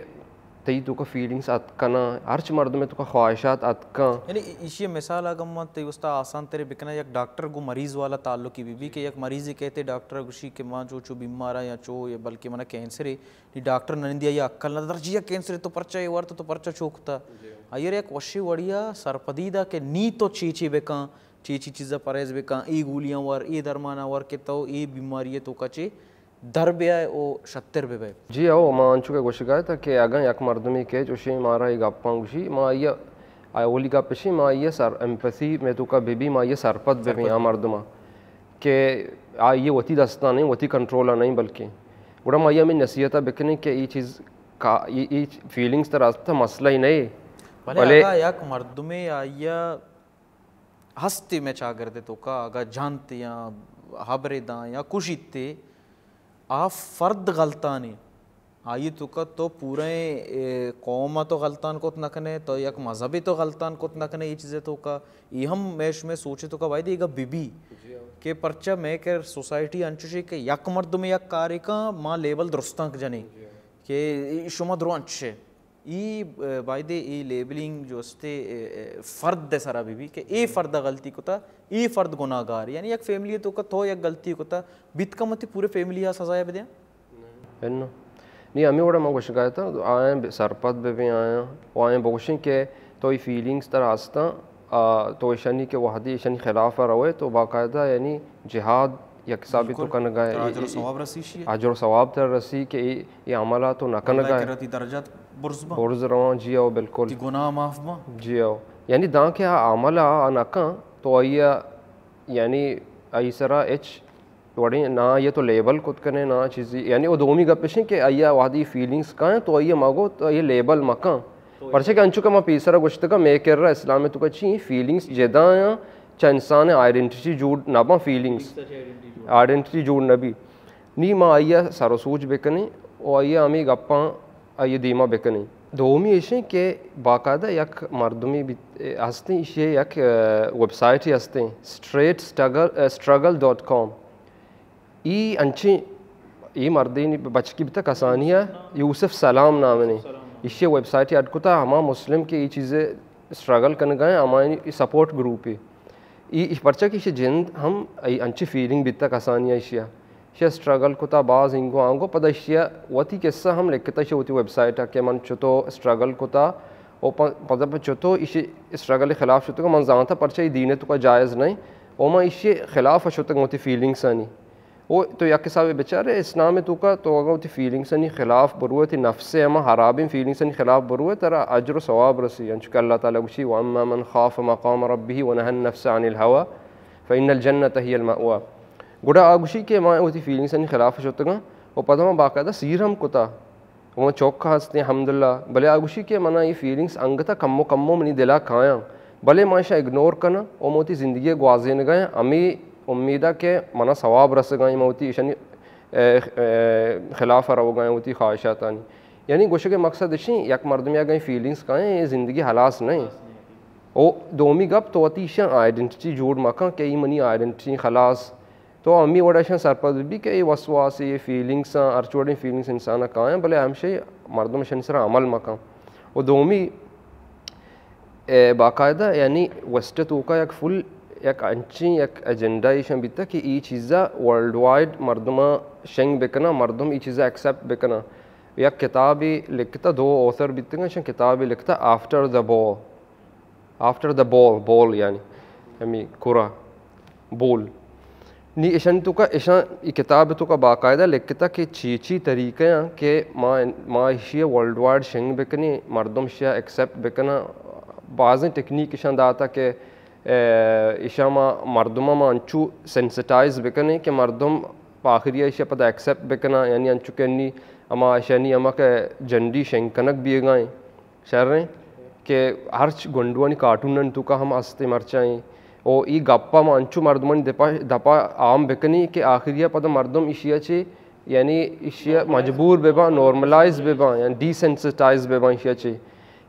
تئی توکا فیلنگز اتک کناں، ہرچ مردم ءِ توکا خواہشات اتک کن۔ یعنی ایشی مثال اگاں من تئی واسطہ آسان ترے بکناں، یک ڈاکٹر گوں مریض والا تعلقی بہ بی کہ یک مریضے کئیت ڈاکٹر ءَ گوشی کہ ما چو چو بیمار آں یا چو، یا بلکہ منا کینسرے، نی ڈاکٹر نہ نندی، آئی ءَ عقل نہ، درچی یک کینسرے تو پرچا اے وارت، تو پرچا چو کتا؟ آئی ءَ یک وشیں وڑیا سرپدی دا کہ نی تو چی چی بکن، چی چی چیزا پرہیز بکن، اے گولیاں ور، اے درماناں ور کہ تو اے بیماری ءِ توکا چہ در بیائے و شتر بہ بئے۔ جی ہو، ما انچو کہ گوشگا اتاں کہ اگاں یک مردمے کہ چوشیں مارا اے گپاں گوشی، ما آئی ءَ، اولی گپ اشی، ما آئی ءَ سر، ایمپتھی مئے توکا بہ بی، ما آئی ءَ سرپد بہ بیں آ مردماں کہ آئی ءِ وتی دستاں نہ ایں، وتی کنٹرول ءَ نہ ایں، بلکیں گڑا ما آئی ءَ ہمے نصیحت ءَ بکنیں کہ اے چیز کا-، ای، ای فیلنگز ترا است، مسئلہ ہی نہیں۔ بلے بلے اگاں یک مردمے آئی ءَ ہستی مئے چاگرد ءِ توکا اگاں جنت یا ہبرے داں یا کشیت، آ فرد غلطانے۔ آئی توکا تو پوریں، اے، قوم ءَ تو غلطان کت نہ کنے، تو یک مذہبے تو غلطان کت نہ کنے، اے چیزے توکا، اے ہم مئے شمئے سوچ توکا باید ایگا بی بی جی ہاں۔ کہ پرچہ مئے کر سوسائٹی انچوشے کہ یک مردم یک کارے کن، ما لیبل درستانک جنیں جی ہاں۔ کہ شما درو انچشے۔ ای، اے، بایدے ای لیبلنگ جو استے، اے، اے، فرد ءِ سرا بہ بی کہ اے فرد غلطی کتا، ای فرد گناہگار۔ یعنی یک فیملی توکا تو یک غلطی کتا، بیت کم تی پورے فیملی ءَ سزا بدیاں؟ اناں۔ نی ہمے وڑا من گوشگا اتاں، آیاں بہ-، سرپد بہ بیں آیاں، و آیاں بگوشیں کہ تو ای فیلنگز ترا ہستاں، آ، تو ایشانی کہ وہدی ایشانی خلاف ءَ روئے، تو باقاعدہ یعنی جہاد یک حسابے تو بالکل۔ کنگا ہے۔ ترا اجر و ثواب رسی شی۔ اجر و ثواب ترا رسی کہ اے، اے عمل ءَ تو نہ کنگا ہے۔ اللہ کرا تی درجات برز باں۔ برز رواں، جی او، بالکل۔ تی گناہ معاف باں۔ جی او۔ یعنی داں کہ آ عمل ءَ آ نہ کن، تو آئی ءَ، یعنی آئی سرا ہچ وڑیں نہ آئی ءَ تو لیبل کت کنے، نہ چیزی، یعنی او دومی گپ اش انت کہ آئی ءَ وہدی فیلنگز کائیں تو آئی ءَ مگو تو آئی ءَ لیبل مکن۔ پرچہ کہ انچو کہ ما پیسرا گوشتگا، مئے کرا اسلام توکا چی فیلنگز جدا آیاں، چہ انسان آئیڈنٹی جوڑ نہ باں فیلنگز۔ آئیڈنٹی جوڑ نہ بی۔ نی ما آئی ءَ سر و سوج بکنیں و آئی ءَ ہمے گپاں آئی ءِ دیما بکنیں۔ دومی ایش انت کہ باقاعدہ یک مردمے بیت، ہستیں، ایشی ءِ یک، اے، ویب سائٹے ہستیں، اسٹریٹ اسٹرگل، اے، اسٹرگل ڈاٹ کام۔ ای انچیں، ای مردینی بچکی بیتا کسانی ءَ، یوسف سلام نام نے۔ ایشی ءِ ویب سائٹے اڈ کتا، ہما مسلم کہ ای چیزے اسٹرگل کنگا ہیں، ہمایانی سپورٹ گروپے۔ ای، ای پرچا کہ ایشی جند ہم ای انچی فیلنگ بیتا کسانی ءَ ایشی ءَ۔ ایشی ءَ اسٹرگل کتا باز اینگو آنگو، پدا ایشی ءَ وتی قصہ ہم لکھتا ایشی وتی ویب سائٹ ءَ کہ من چتو اسٹرگل کتا و پ-، پدا پہ چتو ایشی اسٹرگل خلاف شتگا، من زانتا پرچا ای دین توکا جائز نہیں و من ایشی خلاف شتگا وتی فیلنگسانی۔ او تو یک حسابے بچارے، اسلام توکا تو اگاں وتی فیلنگسانی خلاف بروئے، وتی نفس ءِ ہما حرابیں فیلنگسانی خلاف بروئے، ترا اجر و ثواب رسی، انچو کہ اللہ تعالی گوشی، واما من خاف مقام ربه ونهى النفس عن الهوى فان الجنة هي المأوى۔ گڑا آ گوشی کہ ما وتی فیلنگسانی خلاف شتگاں و پدا ما باقاعدہ سیر ہم کتا۔ و من چوک ہستیں الحمدللہ، بلے آ گوشی کہ منا اے فیلنگز انگتا کمو کمو منی دلا کایاں، بلے ما اشاں اگنور کناں و من وتی زندگی گوازینگا آں، ہمے امیدا کہ منا ثواب رسگا، من وتی اشانی، اے، اے، خلاف روگا آں وتی خواہشاتانی۔ یعنی گوشگ مقصد اشیں، یک مردمے اگاں اے فیلنگز کایاں، اے زندگی ہلاس نہ ایں۔ او دومی گپ، تو وتی اشاں آئیڈنٹی جوڑ مکن کہ اے منی آئیڈنٹی، خلاص۔ تو ہمے وڑا اشاں سرپد بہ بی کہ اے وسواس، اے فیلنگس آں، ہرچ وڑیں فیلنگس انسان ء کایاں، بلے ہمشی مردم اشانی سرا عمل مکن۔ و دومی، اے، باقاعدہ یعنی ویسٹ ء توکا یک فل یک انچیں یک ایجنڈا ایشاں بیتگ کہ اے چیزا ورلڈ وائڈ مردماں شنگ بکناں، مردم اے چیزا ایکسپٹ بکناں۔ یک کتابے لکھتا، دو آتھر بیتگاں، اشاں کتابے لکھتا after the ball. After the بال، بال یعنی ہمے کرا، بول۔ نی اشانی توکا، اشاں ای کتاب توکا باقاعدہ لکھتا کہ چی چی طریقہ آں کہ ما، ما اشی ورلڈ وائڈ شنگ بکنیں، مردم اشیا ایکسپٹ بکناں۔ بازیں ٹیکنیک اشاں داتا کہ، اے، اشاں ما مردماں ما انچو سینسٹائز بکنیں کہ مردم پہ آخری اشیا پدا ایکسپٹ بکناں، یعنی انچو کہ نی ہما اشانی ہما کہ جنڈی شنگ کنگ بیگائیں۔ شریں کہ ہرچ گونڈوانی کارٹونانی توکا ہم است مرچاں۔ او ای گپا ما انچو مردمانی دپا، دپا عام بکنی کہ آخریا پدا مردم اشیا چے، یعنی اشیا مجبور بباں، نارملائز بباں، یعنی ڈی سینسٹائز بباں اشیا چے۔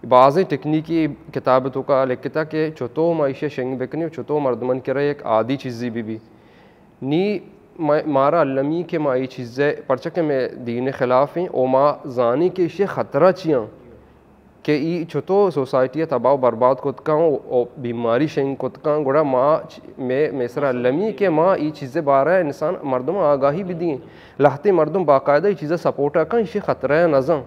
بازیں ٹیکنیکی کتاب توکا لکھتا کہ چتو ما اشیا شنگ بکنی و چتو مردمانی کرا یک عادی چیزی بی بی۔ نی ما-، مارا المی کہ ما اے چیزے، پرچا کہ مئے دین خلاف ایں، او ما زانیں کہ ایشی خطرہ چی آں، کہ ای چتو سوسائٹی ء تباہ و برباد کت کن و، و بیماری شنگ کت کن، گڑا ما چ-، مئے، مئے سرا المی کہ ما ای چیزے بارہ انسان مردم آگاہی بدیں۔ لہتے مردم باقاعدہ ای چیزا سپورٹ کن، ایشی خطرہ نزان۔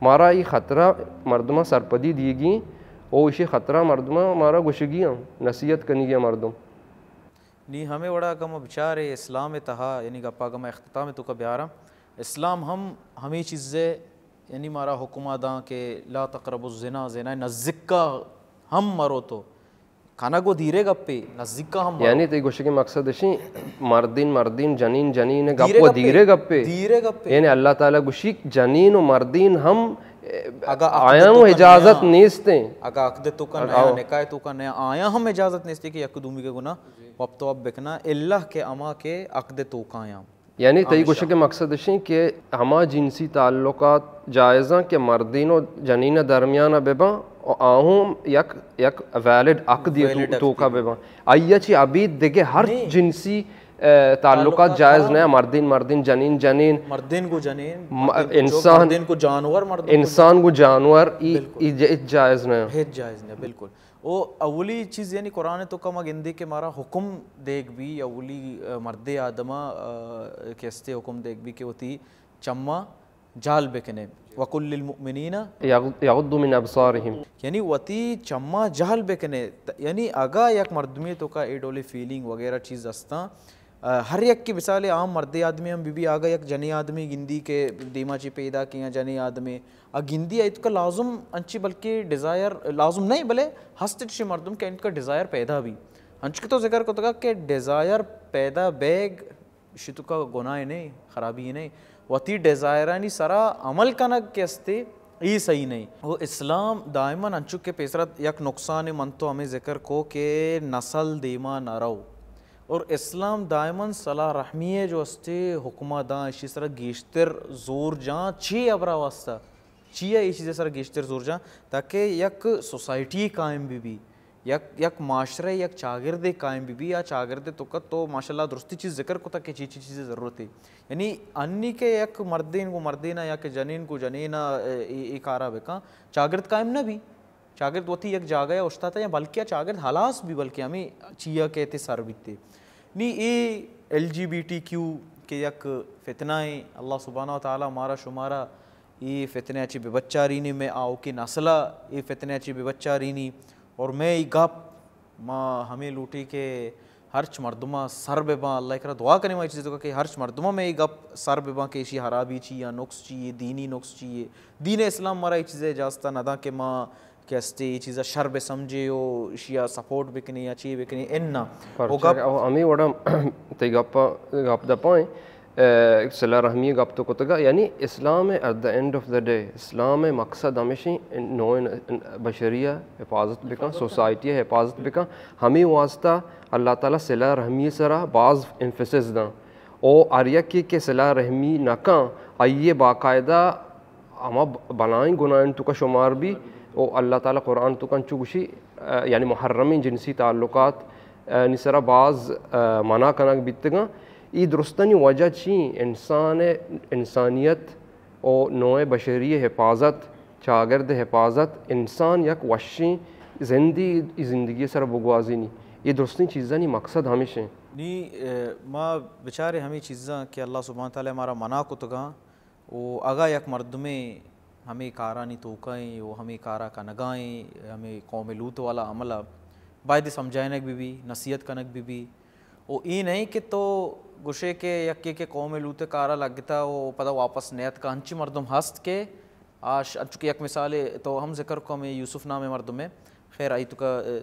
مارا ای خطرہ مردماں سرپدی دیگی او ایشی خطرہ مردماں مارا گوشگی آں، نصیحت کنگی آں مردم۔ نی ہمے وڑا اگاں ما بچارے اسلام ء تہا، یعنی گپا اگاں ما اختتام ء توکا بیاراں، اسلام ہم ہمے چیزے، یعنی مارا حکما داں کہ لا تقربوا الزنا، زنا ء نزیکا ہم مرو تو۔ کنگ و دیرے گپے، نزیکا ہم یعنی تئی گوشگے مقصد اشیں، مردین مردین، جنین جنین، گپ دیرے و گپے۔ دیرے گپے۔ دیرے گپے۔ یعنی اللہ تعالی گوشی جنین و مردین ہم، اگا عقد آیاں توکا اجازت نیاں۔ نیستیں۔ اگا عقد توکا اگا نیاں، آو۔ نکاح توکا نیاں، آیاں ہم اجازت نیستیں کہ یک دومی کے گنا وپت وپ بکنا، اللہ کہ اما کہ عقد توکا یاں۔ یعنی تئی ہمیشہ۔ گوشگ ءِ مقصد اش انت کہ ہما جنسی تعلقات جائز انت کہ مردین و جنین ءِ درمیان ءَ بہ باں و آ ہم یک، یک ویلڈ عقدے تو-، ویلڈ عقدے توکا بہ باں۔ آئی ءَ چہ ابید دگہ ہر نہیں۔ جنسی، اے، تعلقات تعلقات جائز حرام۔ نہ، مردین مردین، جنین جنین، مردین گو جنین، م-، مردین گو چک، انسان، مردین گو جانور، مردین گو انسان گو جانور، ای، بالکل۔ ای ج-، ہچ جائز نہ۔ ہچ جائز نہ، بالکل۔ او اولی چیز یعنی قرآن ءِ توکا ما گندیں کہ مارا حکم دیگ بی، اولی، آ، مردے آدم ءَ، آ، کہ استے حکم دیگ بی کہ وتی چماں جہل بکنے۔ وقل للمؤمنین یغ-، یغضوا من ابصارهم۔ یعنی وتی چماں جہل بکنے۔ ت-، یعنی اگا یک مردمے توکا اے ڈولیں فیلنگ وغیرہ چیز استاں، آ، ہر یکے مثال عام مردے آدمی ہم بہ بی، آگا یک جنیں آدمی گندی کہ دیما چی پیدا کیاں جنیں آدمی، آ گندی آئی توکا لازم انچی بلکہ ڈیزائر لازم نہیں، بلے ہست چشیں مردم کہ انت کا ڈیزائر پیدا بی۔ انچ کہ تو ذکر کتگا کہ ڈیزائر پیدا بیگ اشی توکا گناہ نہیں، خرابی نہیں۔ وتی ڈیزائرانی سرا عمل کنگ کہ استے، ای صحیح نہیں۔ و اسلام دائماً انچو کہ پیسرا یک نقصان من تو ہمیں ذکر کو کہ نسل دیما نہ رو۔ اور اسلام دائماً صلہ رحمی ءِ جو استے حکمہ داں، اشی سرا گیشتر زور جاں، چی ابرا واسطہ؟ چیا اے چیز سرا گیشتر زور جاں؟ تاکہ یک سوسائٹی قائم بہ بی، یک، یک معاشرہ، یک چاگردے قائم بہ بی، آ چاگردے توکا تو ماشاءاللہ درستی چیز ذکر کتا کہ چی چی چیز ضرورت ہے۔ یعنی انی کہ یک مردین گو مردینا یا کہ جنین گو جنینا اے، اے، اے کارا بکاں، چاگرد قائم نہ بی۔ چاگرد وتی یک جاگہ ءَ اوشتاتا یا بلکہ آ چاگرد ہلاس بی، بلکہ ہمیں چیا کہتے سر بیتے۔ نی اے L G B T Q کہ یک فتنہ ایں، اللہ سبحانہ و تعالی مارا شمارا اے فتنہ ءَ چہ بہ بچارینی، مئے آؤکیں نسل ءَ اے فتنہ ءَ چہ بہ بچارینی۔ اور مئے اے گپ ما ہمے لوٹی کہ ہرچ مردماں سر بہ باں، اللہ ءِ کرا دعا کنیں ما اے چیز توکا کہ ہرچ مردماں مئے اے گپ سر بہ باں کہ ایشی ہرابی چی یا نقص چی یے، دینی نقص چی یے۔ دین اسلام مارا اے چیز ءِ اجازت نہ داں کہ ما کہ استے اے چیزا شر بہ سمجھے و ایشی ءَ سپورٹ بکنے یا چی بکنے، اناں۔ پرچا او گپ کہ او ہمے وڑا تئی گپ، گپ دپائیں، اے، صلہ رحمی گپ تو کتگا، یعنی اسلام ءِ at the end of the day، اسلام ءِ مقصد ہمیشیں نوع بشری ءِ حفاظت بکن، سوسائٹی ءِ حفاظت بکن۔ ہمے واسطہ اللہ تعالی صلہ رحمی سرا باز ایمفیسس داں۔ او ہر یکے کہ صلہ رحمی نہ کن، آئی ءَ باقاعدہ ہما ب-، بلائیں گناہانی توکا شمار بی۔ او اللہ تعالی قرآن توکا انچو گوشی، آ، یعنی محرمیں جنسی تعلقات، آ، نی سرا باز، آ، منع کنگ بیتگاں۔ ای درستانی وجہ چی؟ انسان، انسانیت او نوع بشری حفاظت، چاگرد حفاظت، انسان یک وشیں زندی، ای زندگی سرا بگوازینی۔ ای درستیں چیزانی مقصد ہمیشیں۔ نی، آ، ما بچارے ہمیں چیزاں کہ اللہ سبحانہ تعالی مارا منع کتگاں، و اگاں یک مردمے ہمے کارانی توکا ایں و ہمے کارا کنگا ایں، ہمے قوم لوط والا عمل ءَ باید سمجھائینگ بہ بی، نصیحت کنگ بہ بی۔ و اے نہ ایں کہ تو گوشے کہ یکے کہ قوم لوط کارا لگتا و پدا واپس نیاتکا، انچی مردم ہست کہ آش، انچو کہ یک مثالے تو ہم ذکر کو، ہمے یوسف نامیں مردمے، خیر، آئی توکا، اے،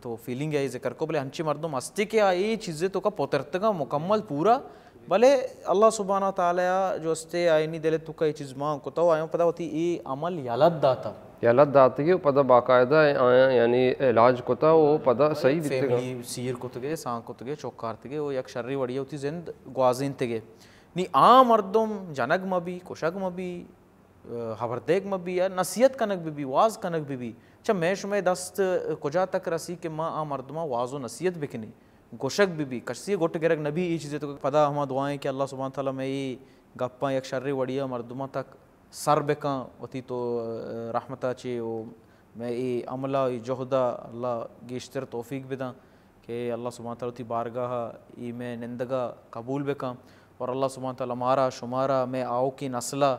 تو فیلنگ ءِ ذکر کو، بلے انچیں مردم ہستی کہ آ اے چیزے توکا پترتگاں مکمل پورا، بلے اللہ سبحانہ و تعالی جو ہستے آئینی دل توکا اے چیز مان کتا و آیاں پدا وتی اے عمل یلہ داتا۔ یلہ داتگی و پدا باقاعدہ آیاں یعنی علاج کتا و پدا صحیح بیتگاں۔ فیملی سیر کتگے، سان کتگے، چوکارتگے و یک شری وڑی وتی زند گوازینتگے۔ نی آ مردم جنگ مبی، کشگ مبی، ہبر دیگ مہ بی، یا نصیحت کنگ بہ بی، واز کنگ بہ بی۔ چہ مئے شمئے دست کجا تک رسی کہ ما آ مردماں واز و نصیحت بکنیں، گوشگ بہ بی، کسی گٹ گرگ نہ بی، اے چیزے تو پدا ہما دعائیں کہ اللہ سبحانہ تعالی مئے اے گپاں یک شریں وڑیا مردماں تک سر بکن، وتی تو رحمتا چے و مئے اے عملا، اے جہدا اللہ گیشتر توفیق بدن کہ اللہ سبحانہ تعالی وتی بارگاہ اے مئے نندگا قبول بکن اور اللہ سبحانہ تعالی مارا، شمارا، مئے آؤکیں نسلا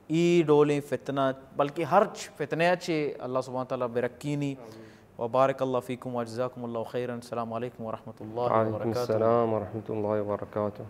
اے ڈولیں فتنہ، بلکہ ہرچ فتنہ ءَ چہ اللہ سبحانہ تعالی برکینی۔ و بارک اللہ فیکم و جزاکم اللہ خیرا۔ السلام علیکم ورحمۃ اللہ وعلیکم وبرکاتہ۔ السلام ورحمۃ اللہ وبرکاتہ۔